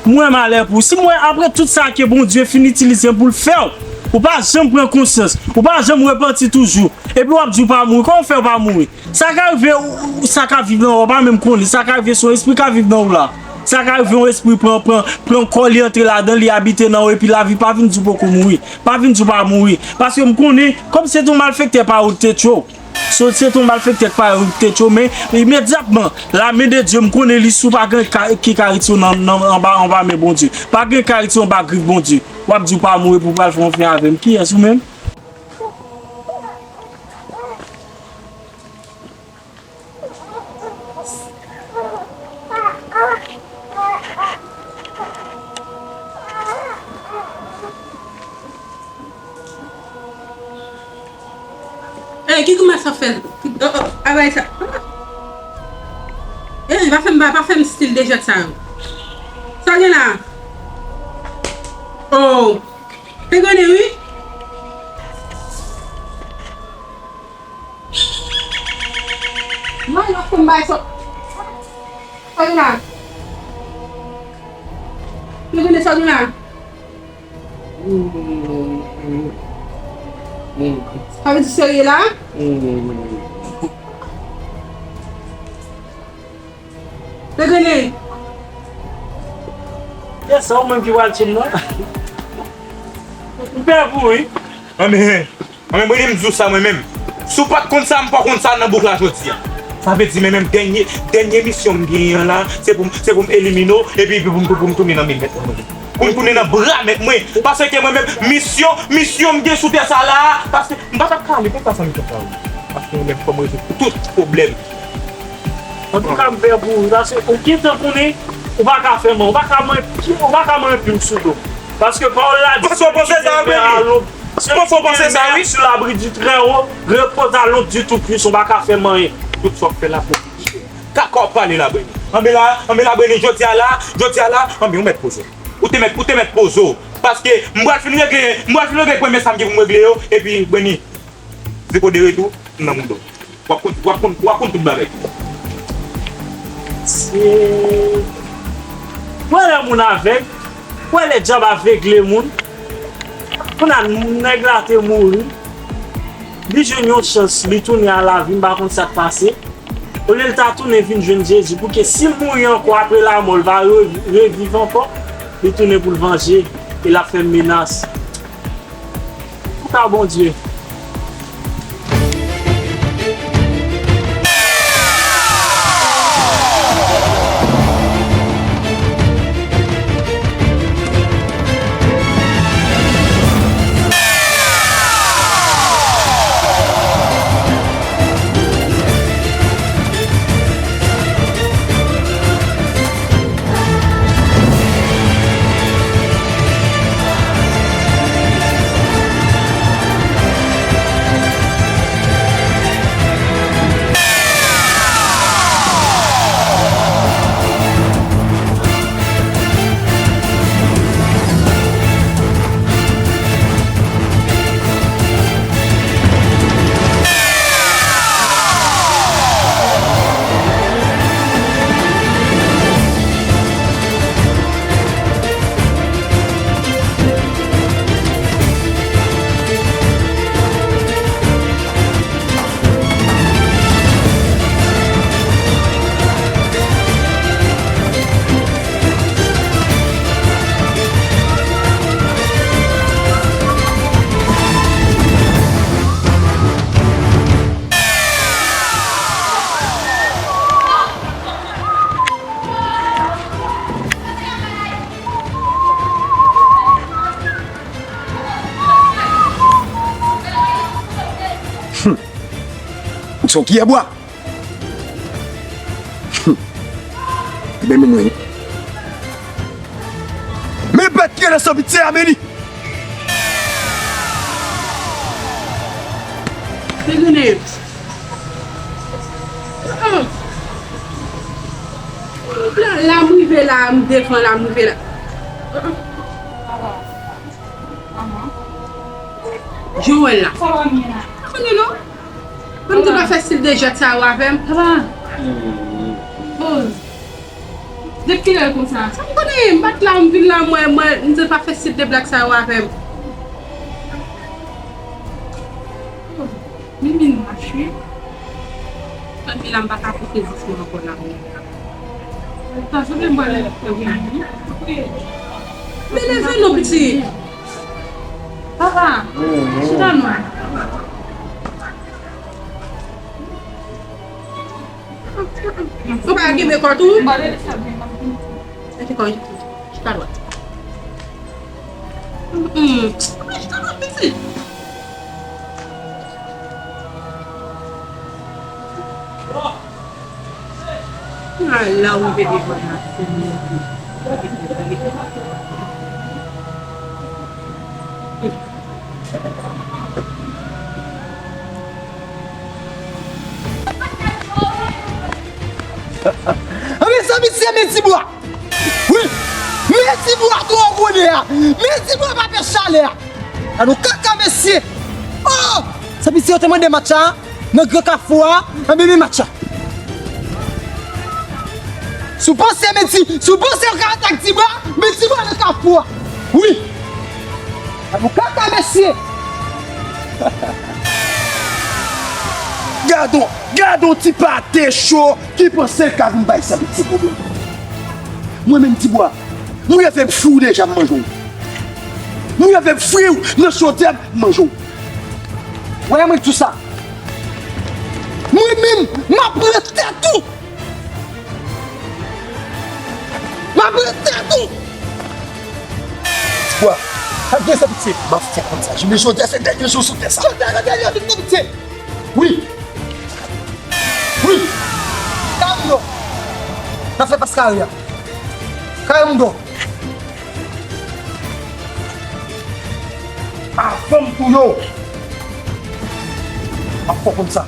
M wè malè pou ou. Si m wè apre tout sa ke Bondye fin itilize m pou l fè w, ou pa janm pran konsyans, ou pa janm repanti toujou, epi w ap di w pa mouri. Kòman w fè w pa mouri? Sa ka rive, ou, ou, sa ka viv nan ou, ou pa menm konnen. Sa ka rive se yon espri ka viv nan ou la. Sa ka rive yon espri pran, pran, pran kò li antre ladan li, abite nan ou, epi lavi pa vin di w poko mouri. Pa vin di w pa mouri. Paske m konnen, kòm se te yon malfektè pa ou l te tchwe w. So, se te yon malfektè k pa ou l te tchwe w, men imedyatman, lame de Dye, m konnen li sou, pa gen ka, ki ka retire w nan, nan, anba, anba men Bondye. Pa gen ka retire w anba grif Bondye. W ap di w pa mouri pou w pral fè yon fen avè m. Kiyès ou menm? Ey, ki grimès sa fè? Ki, oh, oh, a bay sa. Ey, pa fè m, pa, pa fè m stil de jèt sa yo. Sa gen la? Oh. Te gade, wi. Mwen, yo fè m bay sa. Sa gen la? Te gade sa gen la? Sa vle di serye la? Te gade. Yes, sa ou menm ki pral tchim nan. M pè pou wi. Anben, anben, mwen menm, m di w sa mwen menm. Si w pa t konn sa, m pa konn sa nan bouk la jodi a. Sa vle di, men menm dènye, dènye misyon m genyen an la, se pou m, se pou m elimine w, epi pou m, pou m tounen nan men mèt mwen. Pou m tounen nan bra mèt mwen. Paske mwen menm, misyon, misyon m gen sou tè sa la, paske m pa t ap ka ale konsa san misyon sa yo. Paske mwen menm, fò m rezoud tout pwoblèm. Antouka, m pè pou ou, paske ou gentan konnen, ou pa ka fè mwen, ou pa ka mwen, ou pa ka mwen plim sou do. Paske pawòl la di, Konsa w panse sa, wi? Konsa w panse sa, wi? Sur l'abri du Très-Haut, repose à l'ombre du Tout-Puissant, ou pa ka fè m anyen. Tout sa w ap fè la, pou kaka w ap pale la, Brenny. Anben la, anben la, Brenny, jodi a la, jodi a la, anben, ou mèt poze w. Ou te mèt, ou te mèt poze w. Paske m pral fin regle, m pral fin regle premye sa m gen pou m regle yo, epi, Brenny, Ziko de retou, m nan mouda w. W ap konn, w ap konn, w ap konn tout bagay. Se, wè lè moun avèg, wè lè dyab avegle moun. Kounye a, nèg la te mouri. Li jwenn yon chans, li tounen a lavi, m pa konn sa k pase. Olye l ta tounen vin jwenn Jezi, pou ke si l mouri ankò apre lamò, l va re-, reviv ankò, li tounen pou l vanje, e l ap fè menas. Pou ka Bondye. Ou se yon kiyè bwa. Ebyen, men mwen. Men bèt ki rele Sanpitye a, men li. Te gounen. La, la m rive la, m devan la, m rive la. Joel la. Sa va, Mina? Pa konnen non. Mwen m te pa fè stil de jwèt sa yo avè m. Sa va? Oh. Depi kilè l konsa? Sa m konnen, m pa t la, m vin la, mwen, mwen, m te pa fè stil de blag sa yo avè m. Mimi mache. Tanpri la, m pa ka pote zis mwen ankò la. Sa, se mwen mwen lè fè wi. Men leve non, pitit. Papa, chita non. Ou pa gide kò tou? Mete kò chita dwat. Mm. Ala ou veye vwala. Anben, sa misye men tibwa. Wi. Men tibwa twò bonè a. Men tibwa pa pè chalè a. Gad yon kaka mesye. Oh! Sa misye yo te mande match la nan gran kafou a. Anben, men match la. Si w panse men ti, si w panse w ka atak tibwa, men tibwa nan kafou a. Wi. Gad yon kaka mesye. Gadon, gadon ti pate cho ki panse l ka vin bay sa piti pwoblèm. Mwen menm tibwa, m reve m fri w deja m manje w. M reve m fri w nan chodyè m manje w. Wè mwen di w sa. Mwen menm, m ap pran tèt ou. M ap pran tèt ou. Tibwa, pa gen sa pitye. M ap fè konn sa. Jounen jodi a se dènye jou sou tè sa. Jodi a se dènye jou sou pitye. Wi. Wi. Kay Moudo. N ap fè pas kare a. Kay Moudo. Avan m touye w. M ap fè w konn sa.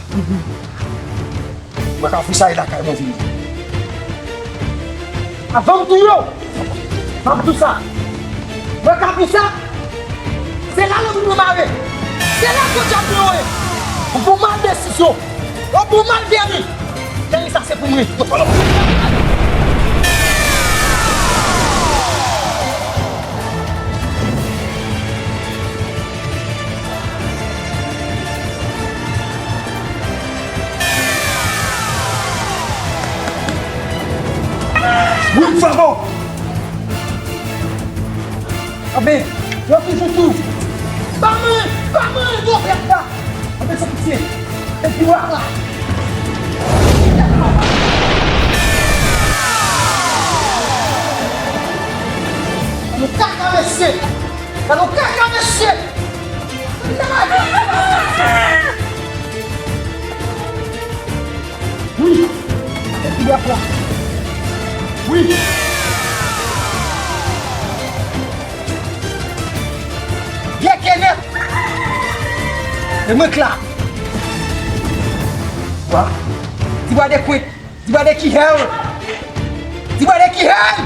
Mwen ka fousaye lakay mwen vini. Avan m touye w, m ap di w sa. Mwen ka fousa. Se la lòm nou mare. Se la gwo dyab nou ye. Ou pran mal desizyon. Ou pran mal vini. Tèri sa se pou mwen. Wi, m fè bon. Anben, yo toujou tou. Ba mwen, ba mwen, yo fè sa. Anben, san pitye. Epi w ap la. Ann kaka mesye. Ann kaka mesye. Wi. Epi w ap la. Wi. Byen kenèp. E mwen k la. Wa. Di bwa de kwit. Di bwa de ki hèl. Di bwa de ki hèl.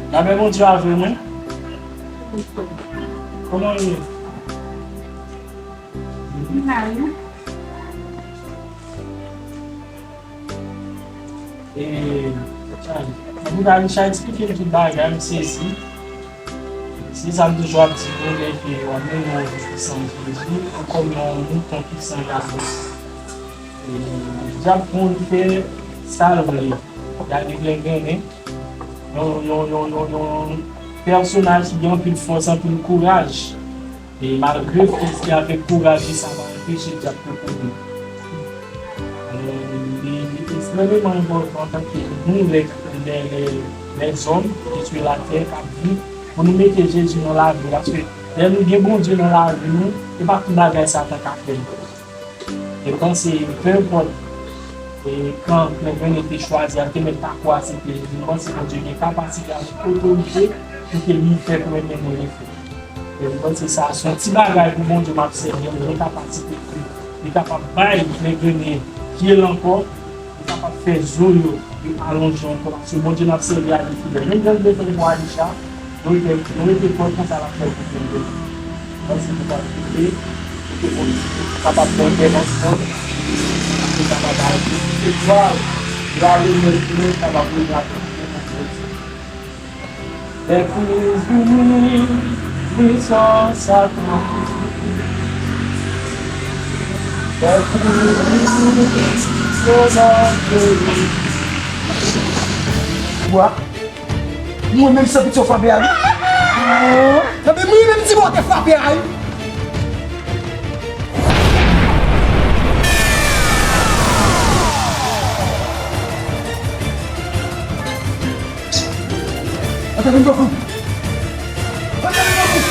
Labè Bondye avè mwen. Kòman w ye? M la wi. E, anpil Richard eksplike m tout bagay, m sezi. Se sa m toujou ap di nou, lè ke w ap mennen yon vi ki san Jezi, ou kòm yon mouton ki san jaden. E, dyab konn fè sa l vle. Gade lè gen yon, yon, yon, yon, yon pèsonaj ki gen anpil fòs, anpil kouraj. E malgre fòs li avèk kouraj li, sa pa anpeche dyab pou kouri. Alò, Premyèman, enpòtan antanke nou, lè, lè, lè, lèzòm ki sou latè, k ap viv, pou nou mete Jezi nan lavi nou. Paske lè nou gen Bondye nan lavi nou, se pa tout bagay Satan ka fè nou. E m panse, pe enpòt, e, kan Plengrenen te chwazi, a te mèt pa kwè se te Jezi, m panse Bondye gen kapasite avèk otorite pou ke li fè Plengrenen refè. E m panse sa, se yon ti bagay pou Bondye m ap sèvi, yon kapasite ke li kapab bay Plengrenen pye l ankò, li kapab fè zo yo, yo alonje ankò, paske Bondye n ap sèvi a li fidèl. Menm jan l te fè pou Alisha, nou rete, nou rete kwè konsa l ap fè pou Plengrenen. Mèsi pou sa, pou kapab fè entèvansyon, pou kapab bay Bondye glwa, glwa, lemèt nou kapab revin ak Bondye. Lè Kris vini, pwisans sa tou. Lè Kris vini, yo nan peyi. Wa, mwen menm se piti yo frape a wi. Nan men mwen menm ti mwen te frape a wi. Antre vin bò kou. Antre vin bò kou.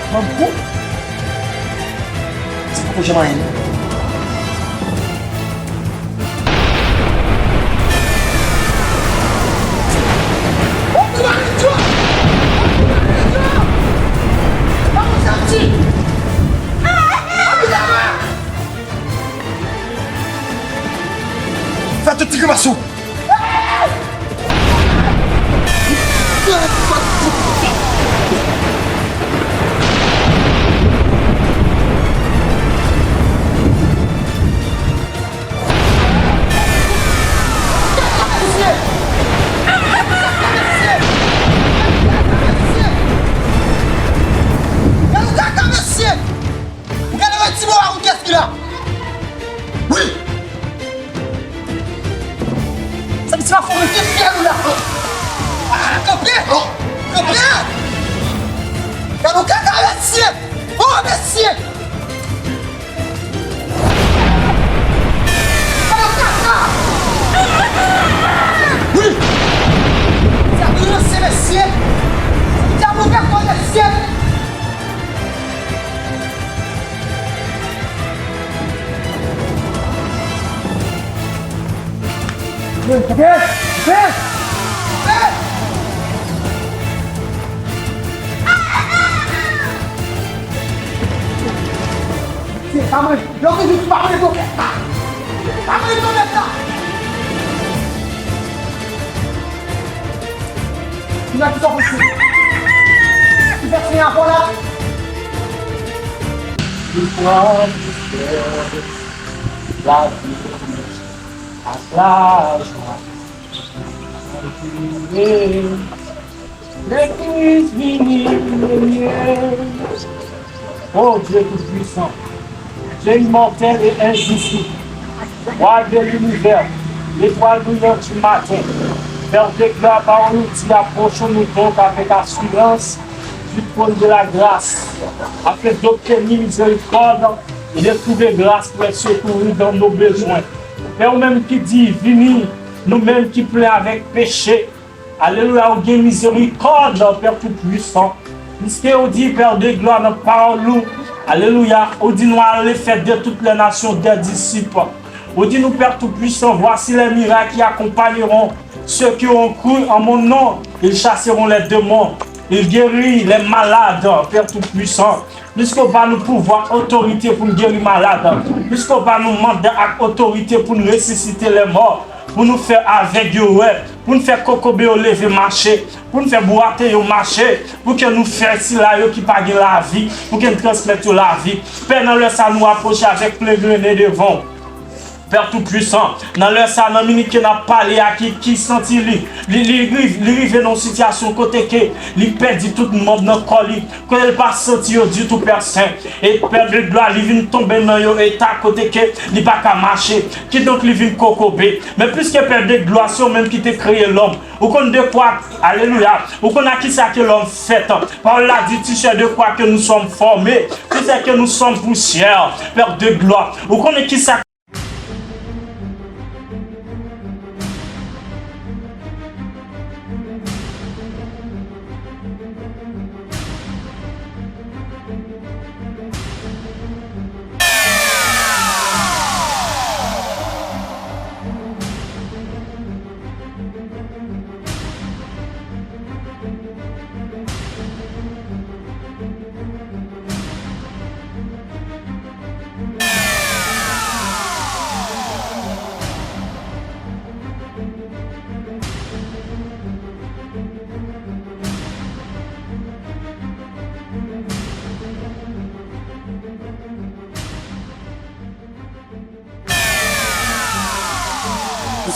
Banm kou. Se poko janm anyen. Fè tout ti grimas ou. Ou gade yon ti bò a ou kès ki la? Wi! Sa ki se pa fò mete fyèl ou la? Ah, kanpe! Kanpe! Gade yon kaka mesye! Oh, mesye! Gade yon kaka! Wi! Sa ki ranse mesye! Sa ki diab ou fè kò mesye! Ki sa ki sòti? Ki fè siy avè w la? Li pran mistè lavi ak lajwa. Legliz vini premye. O Dye Toupisan, Dye imòtèl e envensib, Wa de linivè, letwal briyan di maten, Pè de glwa, pawòl ou di, apwoche nou donk avèk asirans du trône de la grâce, afin d'obtenir miséricorde et de trouver grâce pour être secouru dans nos besoins. Pè, ou menm ki di, vini, nou menm ki plen avèk peche, Alelouya, ou gen mizerikòd, Pè Toupisan. Piske ou di, Pè de glwa, nan pawòl ou, alelouya, ou di nou ale fè de toutes les nations des disciples. Ou di nou, Pè Toupisan, voici les miracles qui accompagneront ceux qui ont cru en mon nom. Ils chasseront les démons. Ils guériront les malades, Pè Toupisan. Piske w ba nou pouvwa, otorite pou n geri malad. Piske w ba nou manda ak otorite pou n resisite lèmò, pou nou fè avèg yo wè, pou n fè kokobe yo leve mache, pou n fè bwate yo mache, pou ke nou fè sila yo ki pa gen lavi, pou ke n transmèt yo lavi. Pè, nan lè sa nou apwoche avèk plen grennen devan w. Pè Toupwisan, nan lè sa, nan minit ke n ap pale a, ki, ki santi li, li, li riv-, li rive nan yon sitiyasyon kote ke li pèdi tout manm nan kò li, kote l pa santi yo ditou, Pè Sen. E Pè de Glwa, li vin tonbe nan yon eta kote ke li pa ka mache, kidonk li vin kokobe. Men piske Pè de Glwa, se ou menm ki te kreye lòm, ou konn de kwa, alelouya, ou konn a kisa ke lòm fèt. Pawòl la di, tu sais de quoi que nous sommes formés, tu sais que nous sommes poussière, Pè de Glwa. Ou konnen kisa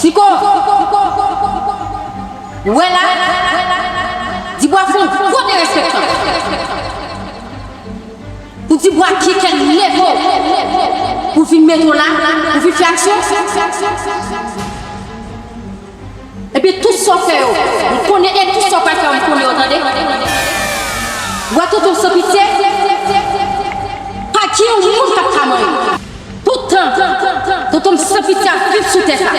Ziko! Ou wè la? Dibwa fè yon gwo derespektan. Pou Dibwa kiken leve w pou vin mete w la, pou vin fè aksyon. Epi tout sa w fè yo, m konnen, e tout sa w pral fè yo, m konnen yo, tande. Ou wè tonton Sanpitye? Pa gen yon moun k ap ka manyen. Tout tan, tonton m Sanpitye ap viv sou tè sa.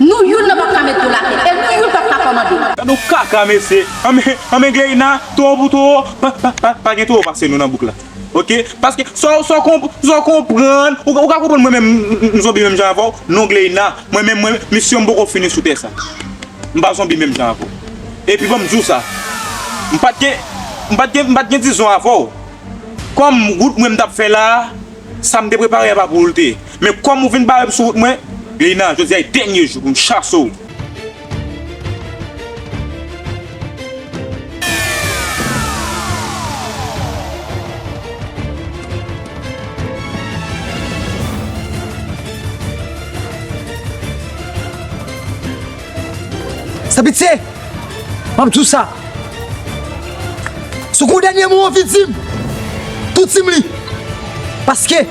Nou youn nan p ap ka met do l atè, e nou youn p ap ka kòmande. Gad yon kaka, mesye. Anben, anben, Gleina, towo pou towo, pa, pa, pa, pa gen towo pase nou nan bouk la. Oke? Paske sa w, sa w konp-, sa w konprann, ou, ou ka konprann mwen menm, m, m, m zonbi menm jan avè w? Non, Gleina, mwen menm, mwen, misyon m poko fini sou tè sa. M pa zonbi menm jan avè w. Epi ban m di w sa, m pa t gen, m pa t gen, m pa t gen dizon avè w. Kòm wout mwen m t ap fè la a, sa m te prepare a pa pou ou l te ye. Men kòm ou vin bare m sou wout mwen, Gleina, jodi a e dènye jou pou m chase w. Sanpitye, m ap di w sa. Si w gen yon dènye mo w anvi di m, tou di m li. Paske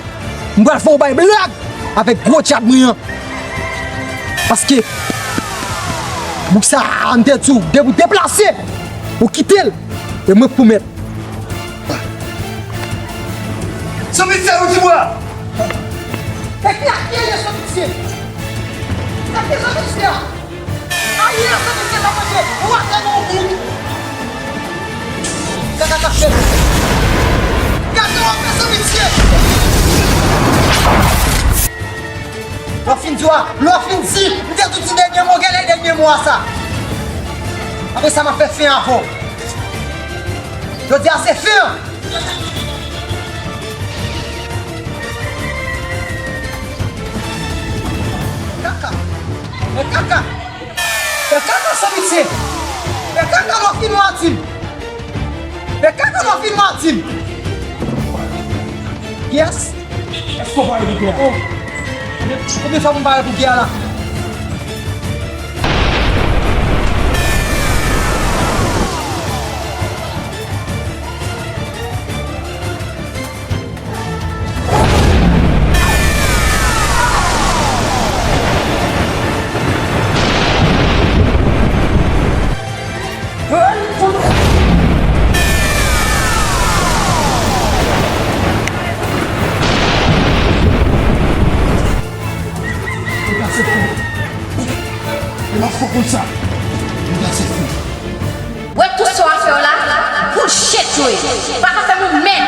m pral fè w bay blag avèk gwo djab mwen an. Paske bouk sa a, m te di w, depi w deplase, ou kite l, e mwen k pou mèt. Sanpitye, ou di mwen. E ki ak ki ye Sanpitye? Sa ki Sanpitye a? Ayè, Sanpitye ta manje, ou atè nan yon bout. Kaka ka fè. Gade w ap fè Sanpitye. Lè w fin di w a, lè w fin di, m te tou di dènye mo, genlè dènye mo a sa. Apre sa, m ap fè fen avè w. Jodi a se fen an. Kaka. Men kaka. Fè kaka Sanpitye. Fè kaka lè w fin w a di m. Fè kaka lè w fin w a di m. Yes. Èske w pare pou gè a? Oh. Konbyen, konbyen fwa pou m pare pou gè a la? Wè tout sa w ap fè yo la, bullshit yo ye. Ou pa ka fè m yon mèd.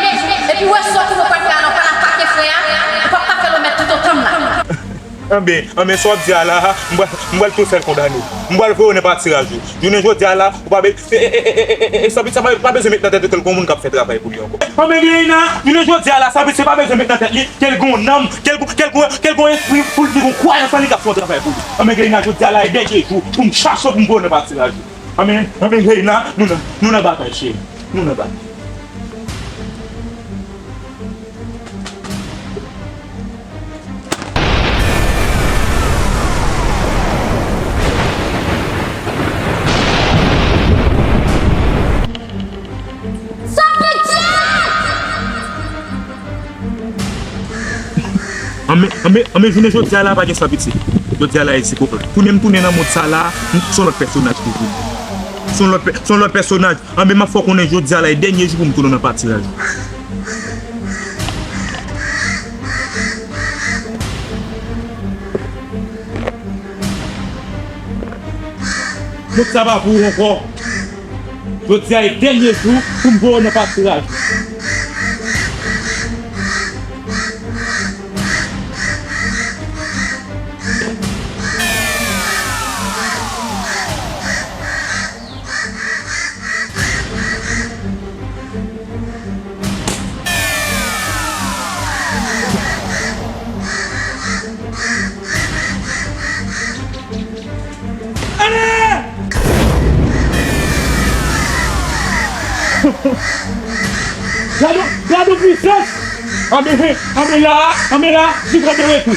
Epi wè sa w konnen w pral fè a la, w pral atake frè a, ou p ap ka fè l yon mèd tout otan m la. Anben, anben, sa w ap di a la, m pral, m pral tou fè l kondane. M pral voye w nan patiraj ou. Jounen jodi a la, ou pa be-, e, e, Sanpitye pa, pa bezwen met nan tèt ou ke l gon moun k ap fè travay pou li ankò. Anben, Gleina, jounen jodi a la, Sanpitye pa bezwen met nan tèt li ke l gon nanm, ke l gon, ke l gon, ke l gon espri pou l di gon kwayans nan li k ap fè yon travay pou li. Anben, Gleina, jodi a la, e dènye jou pou m chache w, pou m voye w nan patiraj ou. Anben, anben, Gleina, nou nan, nou nan batay, cheri. Nou nan batay. Anben, anben, anben, jounen jodi a la, pa gen sa piti. Jodi a la, e Ziko. Tounen m tounen nan mond sa la, se yon lòt pèsonaj ki vini. Se yon lòt pè-, se yon lòt pèsonaj. Anben, m ap fè w konnen jodi a la, e dènye jou pou m tounen nan patiraj. Mond sa pa pou ou ankò. Jodi a e dènye jou pou m voye w nan patiraj. Ale! Gade, gade yon pwisans! Anben, anben la, anben la, Ziko de retou.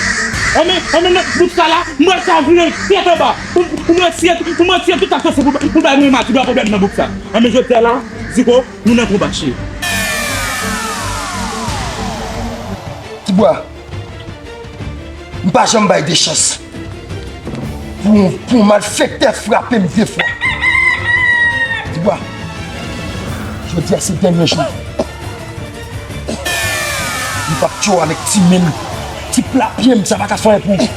Anben, anben nan bouk sa la, mwen sa vire tèt anba. Pou, pou mwen siye, pou mwen siye tout sa se pou, pou bay mwen mati, ba pwoblèm nan bouk sa. Anben jodi a la, Ziko, nou nan konba cheri. Tibwa, m pa janm bay de chans pou, pou yon malfektè frape m de fwa. Tibwa, jodi a se dènye jou. M p ap tchwe w avèk ti men m, ti pla pye m, sa pa ka fè anyen pou ou.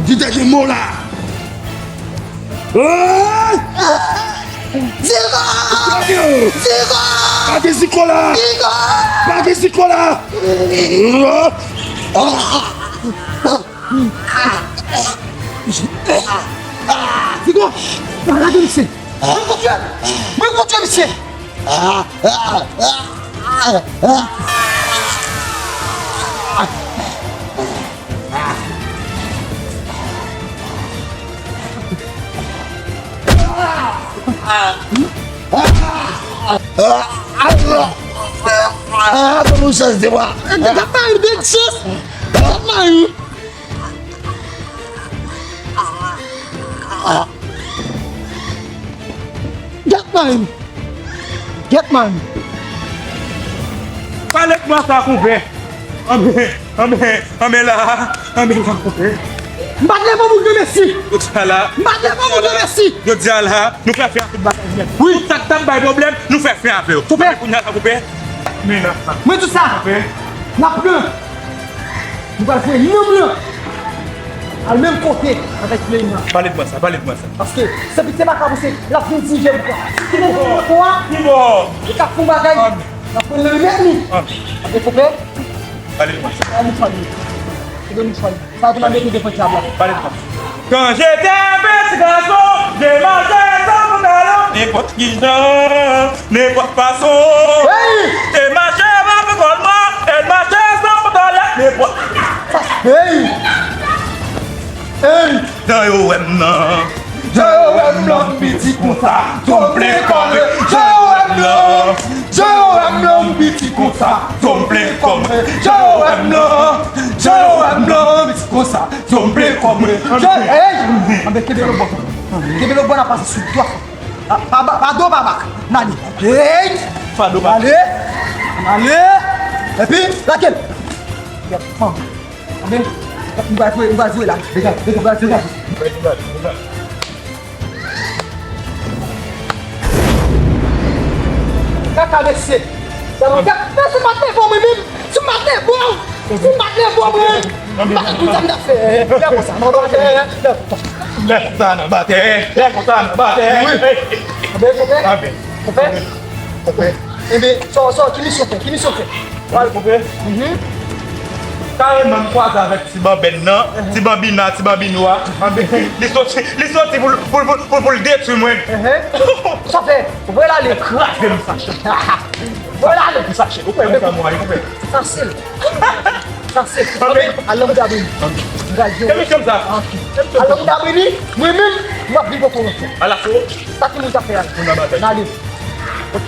Di te gen mo la. Ziko! Ziko! Pa gen Ziko la! Ziko! Pa gen Ziko la! Ziko! Pa lage misye! Mwen kontre misye! Mwen kontre misye! Ah, ban m yon chans, de fwa. Gad mari, bèl chans. Gad mari. Gad mari. Gad mari. Pale k mwen sa, konpè. Anben, anben, anben la, anben la, konpè. M pa t leve pou m di mèsi. Jodi a la, m pa t leve pou m di mèsi. Jodi a la, nou fè fen a tout bagay nèt. Wi. Tout sa k t ap bay pwoblèm, nou fè fen avè yo. Konpè. Kounye a la, konpè. Men la. Mwen di w sa. Konpè. N ap pran. Nou pral voye nanm lan al menm kote avèk Leyna. Pale de mwen sa, pale de mwen sa. Paske se piti makab ou se l ap vin dirije bouk la. Si te nan men kò a, li ka fè yon bagay. N ap pran l nan men nou. Anben, konpè. Pale de mwen sa. Pale de mwen sa. Pale de mwen sa. Sa a tou nan mete devan dyab la. Pale de mwen sa. Quand j'étais un petit garçon, je marchais sans pantalon, n'importe qui jan, nenpòt fason. Hey! E mache pa fè kòl mwen, e mache san pantalèt, nenpòt. Hey! Hey! Jan yo wè m nan, jan yo wè m nan, m piti konsa, zo m plen kòm, jan yo wè m nan, jan yo wè m nan, m piti konsa, zo m plen kòm, jan yo wè m nan, jan yo wè m nan, m piti konsa, zo m plen kòm, jan, hey! Anben, kenbe lòt bò. Kenbe lòt bò, n a pase sou dwa. Ah, pa, pa, pa do, pa bak. N ale. Hey! Pa do, pa bak. N ale. N ale. Epi, lage l. Gad, fanm. Anben, m va voye, m va voye la. Degaje, degaje, degaje. Kaka, mesye. Gad, mesye, maten, fanm, mwen menm. Si m pa te bon, si m pa te bon, mwen, m pa te konn sa m t ap fè. Lè konsa, nan batè, lè konsa. Lè konsa, nan batè, lè konsa, nan batè. Wi. Anben, konpè. Anben. Konpè. Konpè. Enben, sa, sa, ki misyon fè? Ki misyon fè? Pral, konpè. Mhm. Kareman, m kwaze avèk ti banbèn nan, ti banbina, ti banbino a. Anben, li soti, li soti pou l, pou l, pou l, pou l, pou l detwi mwen. Enhen. Sa fè? Voye l ale. Kraze m, Sacha. Voye l ale. Sacha, ou kwè mwen sa mwen, ou kwè? Fasil. Fasil. Anben. Al nan mouda Beni. Anben. Kèm mesye sa? Anben. Al nan mouda Beni, mwen menm, m ap vin pran kòb ankò. Alaso? Sa ki moun ta fè a? Moun nan batay. N ale. Ok.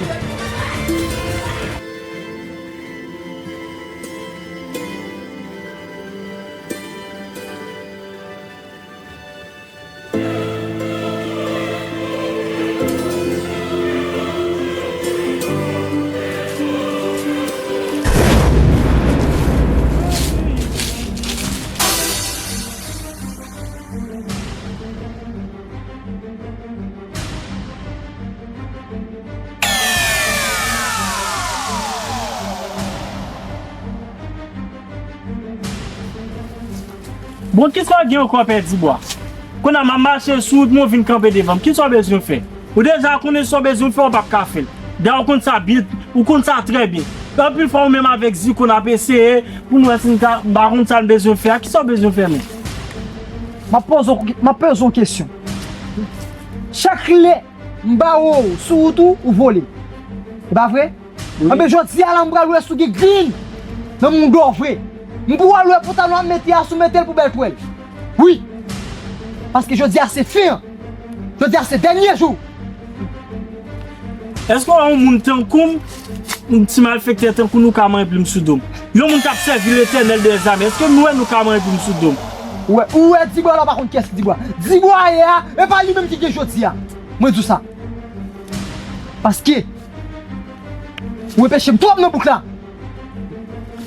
Bon, kisa w gen ankò, Pè Dibwa? Kounye a m ap mache sou wout mwen, w vin kanpe devan m. Kisa w bezwen fè? Ou deja konnen sa w bezwen fè, w p ap ka fè l. Dayè, ou konn sa byen, ou konn sa trè byen. Anpil fwa, ou menm avèk Ziko, n ap eseye pou n wè si n ka, m pa konn sa n bezwen fè a. Kisa w bezwen fè menm? M ap poze w, m ap poze w kesyon. Chak lè m ba w sou wout ou, ou vole. E pa vre? Wi. Anben, jodi a la, m pral wè si w gen grenn nan mouda w vre. M pral wè pantalon w ap mete a, si w mete l pou bèl pwèl. Wi. Paske jodi a se fen an. Jodi a se dènye jou. Èske w wè yon moun tankou m, yon ti malfektè tankou nou ka manyen plim sou do m? Yon moun k ap sèvi Letènèl dèzame, èske nou wè nou ka manyen plim sou do m? Ou wè, ou wè Dibwa la, w pa konn kiyès ki Dibwa. Dibwa a yè a, e pa li menm ki gen jodi a. Mwen di w sa. Paske ou anpeche m twòp nan bouk la.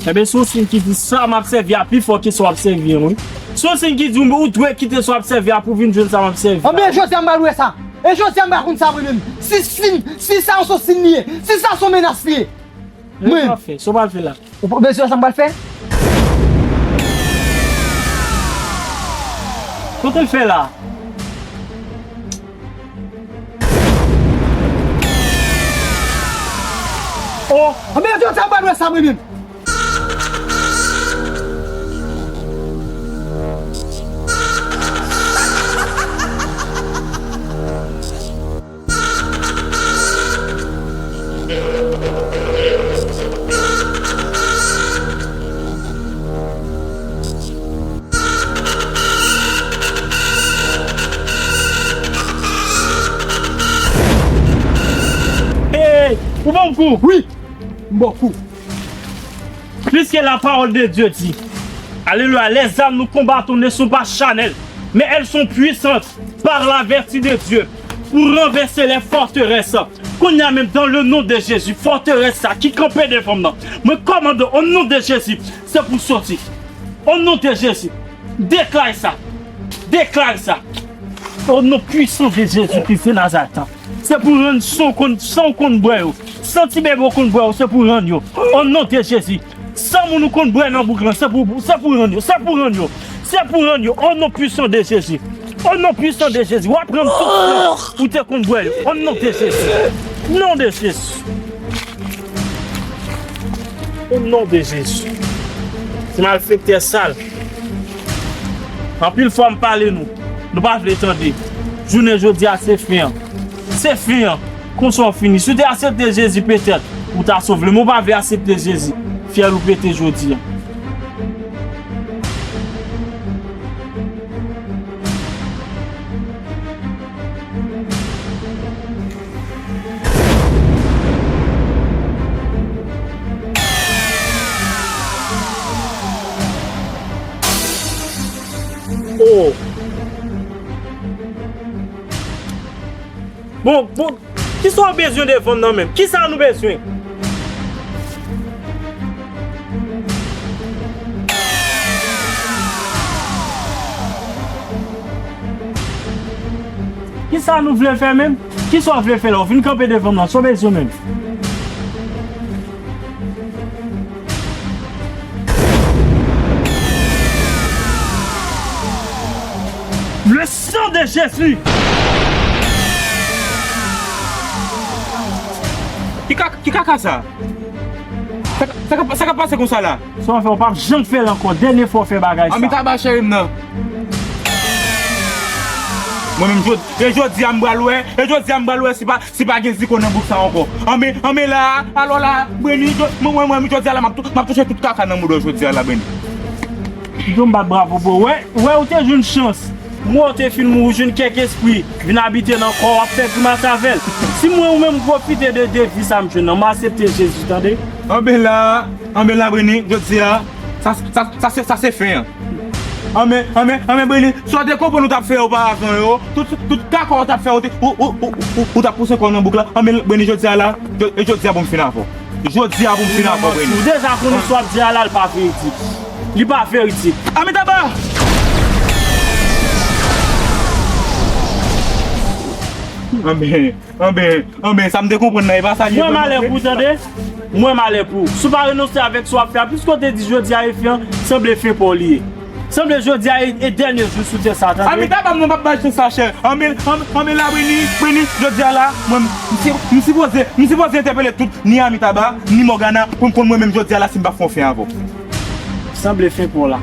Enben, se yon siy ki di sa m ap sèvi a pi fò ke sa w ap sèvi an, wi. Se yon siy ki di w, ou dwe kite sa w ap sèvi a pou w vin jwenn sa m ap sèvi a. Anben, jodi a m pral wè sa. E jodi a m pral konn sa mwen menm. Si, si, si sa se yon siy li ye, si sa se yon menas li ye. Mwen. Sa w pral fè? Sa w pral fè la? Ou pa bezwen wè sa m pral fè? Kote l fè la? Oh, anben, jodi a m pral wè sa mwen menm. Hey, ou ban m kou? Wi, m ba w kou. Puisque la parole de Dieu dit, Alléluia, les armes nous combattons ne sont pas charnelles, mais elles sont puissantes par la vertu de Dieu pour renverser les forteresses. Kounye a menm, dans le nom de Jésus, fòterès sa ki kanpe devan m nan, mwen kòmande, au nom de Jésus, se pou soti. Au nom de Jésus, deklare sa. Deklare sa. Au nom puissant de Jésus-Christ de Nazareth. Se pou rann san w konn, san w konn bwè yo. San ti bebe w konn bwè yo, se pou rann yo. O non de Jezi. San moun ou konn bwè nan bouk lan, se pou, se pou rann yo, se pou rann yo. Se pou rann yo. O non pwisan de Jezi. O non pwisan de Jezi. W ap rann tout san ou te konn bwè yo. O non de Jezi. Non de Jezi. O non de Jezi. Ti malfektè sal. Anpil fwa m pale nou, nou pa vle tande. Jounen jodi a se fen an. Se fen an. Konsa w fini. Si w te aksepte Jezi, petèt ou ta sove. Men w pa vle aksepte Jezi. Fyèl ou pete jodi a. Oh. Bon, bon, kisa w bezwen devan m nan menm? Kisa nou bezwen? Kisa nou vle fè menm? Kisa w vle fè la? W vin kanpe devan m la, sa w bezwen menm? Le sang de Jésus! Ki kaka, ki kaka sa? Sa, sa, sa k ap pase konsa la? Sa w fè, w p ap janm fè l ankò. Dènye fwa w fè bagay sa. Anmita ba cheri m nan. Mwen menm, jodi, e jodi a m pral wè, e jodi a m pral wè si pa, si pa gen ziko nan bouk sa ankò. Anmè, anmè la, alò la, Brenny, mwen, mwen, mwen, jodi a la, m ap tou-, m ap touche tout kaka nan mouda w jodi a la, Brenny. Yo m bat bravo, bro. Wè, wè, ou te jwenn chans. Mwen, ou te fin mouri, ou jwenn kèk espri vin abite nan kò w, w ap fè grimas avè l. Si mwen ou menm m pwofite de, de vi sa m jwenn nan, m aksepte Jezi, tande? Anben la, anben la, Brenny, jodi a, sa, sa, sa se, sa se fen an. Anben, anben, anben, Brenny, sa w te konprann ou t ap fè oparavan yo, tout, tout kaka w t ap fè, ou te, ou, ou t ap pouse kò w nan bouk la. Anben, Brenny, jodi a la, jo-, e jodi a pou m fin avè w. Jodi a pou m fin avè w, Brenny. Ou deja konnen sa w ap di a la, l pa veridik. Li pa veridik. Anmè taba! Anben, anben, anben, sa m te konprann nan, e pa sa l ye. Mwen malè pou ou, tande. Mwen malè pou ou. Si w pa renonse avèk sa w ap fè a, piske w te di jodi a e fen an, sanble fen pa w li ye. Sanble jodi a e, e dènye jou sou tè sa, tande? Amitabha, m nan, m ap bay chans sa, chè. Anmil, anmil, anmil la, Brini, Brini, jodi a la, mwen, m, m si-, m sipoze, m sipoze entèpele tout, ni Amitabha, ni Morgana, pou m konn mwen menm jodi a la, si m pa fè yon fen avè w. Sanble fen pa w la.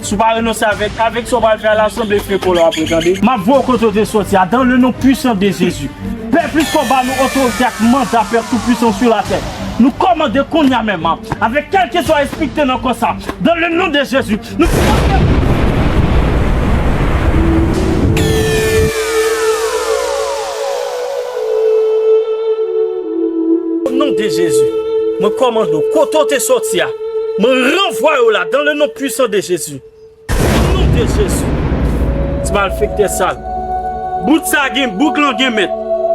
Si w pa renonse avèk, avèk sa w pral fè a la, sanble fen pa w la, w ap retande. M ap voye w kote w te soti a, dans le nom puissant de Jésus. Pè plis kòba nou otorite ak manda Pè Toupisan sou latè. Nou kòmande kounye a menm, avèk kèlkeswa espri ki te nan kò sa. Dans le nom de Jésus, nou kòmande. Au nom de Jésus, mwen kòmande w, kote w te soti a, mwen ranvwaye w la, dans le nom puissant de Jésus. Au nom de Jésus. Ti malfektè sal. Bout sa gen, bout lan gen mèt.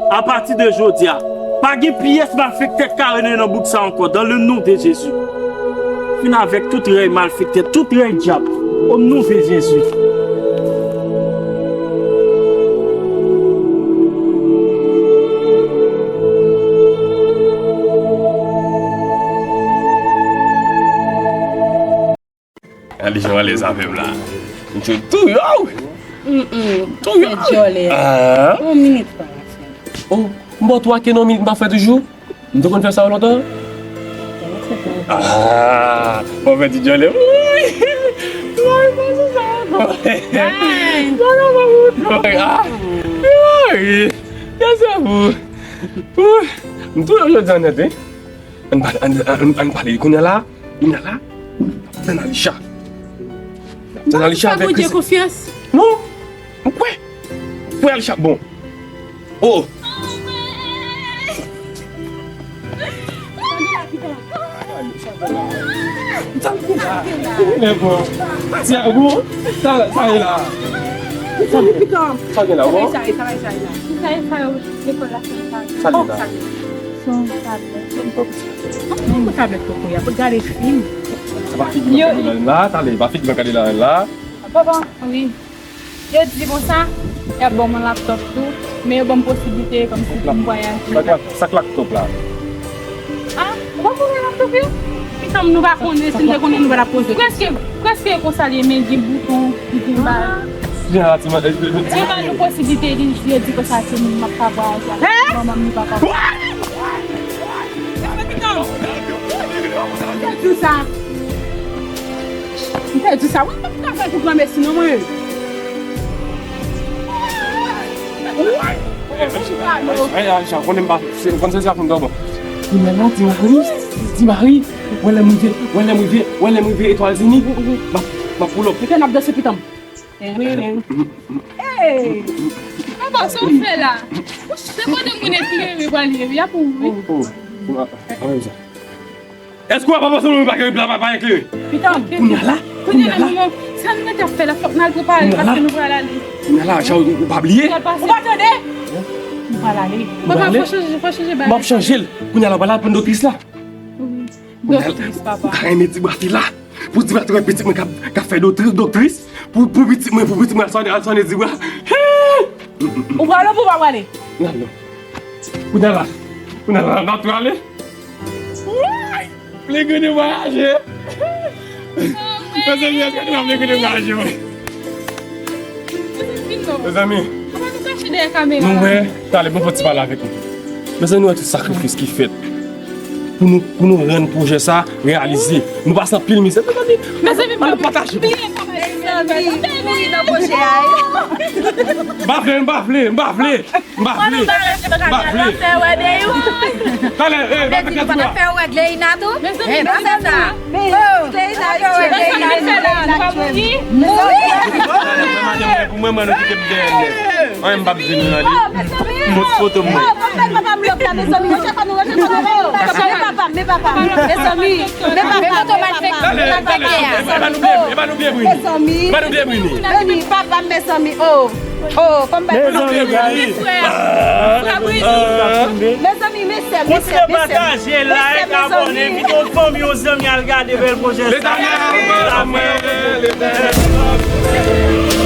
Apati de jodi a, pa gen pyès malfektè k ka rete nan bout sa ankò, dans le nom de Jésus. Fin avèk tout rèy malfektè, tout rèy dyab. Au nom de Jésus. Gade jan w alèz avè m la. M tou, tou yo! Mm, mm. Tou yo! Fè djòlè. Ah. Yon minit pa la fè. Oh, m ba w twa ke nan yon minit m pa fè toujou. M te konn fè sa yo lontan. Ah, mwen fè ti djòlè. Wi! Wi, pa sou sa ankò. Ay. Djòlè, mwen, mwen, mwen. Ah. Wi! Gade sa pou. Wi! M tou yo jodi a nèt, wi. Ann pale, ann, ann, ann pale kounye a la. Kounye a la, tann Alisha. Tann Alisha avèk Bondye konfyans. Non, m kwè. Kwè Alisha bon. Oh. Men bon. Ti a bon. Sa, sa e la. Sa gen la bon. Sa e la. Sa e la. Son tablèt. Mwen pou tablèt koko ya pou gade fim. Sa pa figi mwen gade la la, talè, pa figi mwen gade la la. Papa, wi. Yo di konsa, y ap ban mwen laptòp tou, men yo ban m posiblite kòmsi pou m vwayaje. Sa k lap-, sa k laptòp la? Ah, ou pa konnen laptòp yo? Pitanm, nou pa konnen, si n te konnen nou pa t ap poze. Prèske, prèske konsa l ye, men gen bouton. Li te ba, li te ba nou posiblite, li, li di konsa se moun m ap ka vwayaje avèk manman m, li pa ka. M te di w sa. M te di w sa. Wi, m p ap ka fè l pou granmesi non, mwen. Ay, ay, Aisha, konnen m pa, se, konn se sa pou m dòmi. Kounye a la, Ti Mari, Ti Mari, wè lè m rive, wè lè m rive, wè lè m rive Etwazini, m ap, m ap pull up. Kite n ap danse pitanm. Hey! Papa, sa w fè la? Se kote moun eklere pral ye, y ap ou wi. Oh, oh, oh, oh, oh. Èske w ap avanse nou pa gen la pa, pa eklere? Pitanm. Kounye a la, kounye a la. Sa nou mete ap fè la, fòk n al prepare paske nou pral ale. Kounye a la, Aisha, ou, ou pa bliye? Ou pa tande? Nou pral ale. Papa, fò chanje, fò chanje bagay. M ap chanje l. Kounye a la, w pral al pran doktris la. Doktris, papa. Ou ta renmen Dibwa te la. Pou Dibwa te wè pitit mwen k ap, k ap fè doktri, doktris. Pou, pou pitit mwen, pou pitit mwen, al sòne, al sòne Dibwa. Ou prale pou w pa prale? N al non. Kounye a la, kounye a la, n ap prale. Woy! Plegrin de vwayaje. Mezanmi, èske nou ap plegrin de vwayaje, wi? Mezanmi, nou wè, talè, bon, fò ti pale avèk nou. Mezanmi, nou wè tout sakrifis ki fèt pou nou, pou nou rann pwojè sa reyalize. Nou pase anpil mizè, mezanmi. Mezanmi, ann pataje. Mezanmi, mouri nan pwojè a. M pa vle, m pa vle, m pa vle. M pa vle. M pa vle. Talè, eh, pa fè kèt bwa. Mezanmi, pa fè sa. Pou mwen, mwen, nou kite m dèyè nèt. Anyen m p ap di nou nan li. Fòt foto m mwen. Papa m, men papa m. Mezanmi, men papa m, men papa m. Talè, talè, e pa nou vle, e pa nou vle, Brini. Mezanmi, e pa nou vle, Brini. Mezanmi, papa m, mezanmi, oh. Oh, kòm pa. Mezanmi, mezanmi. Mezanmi, mesye, mesye, mesye. Kontinye pataje, like, abòne, envite yon fanmi, yon zanmi al gade bèl pwojè sa. Mezanmi, mezanmi.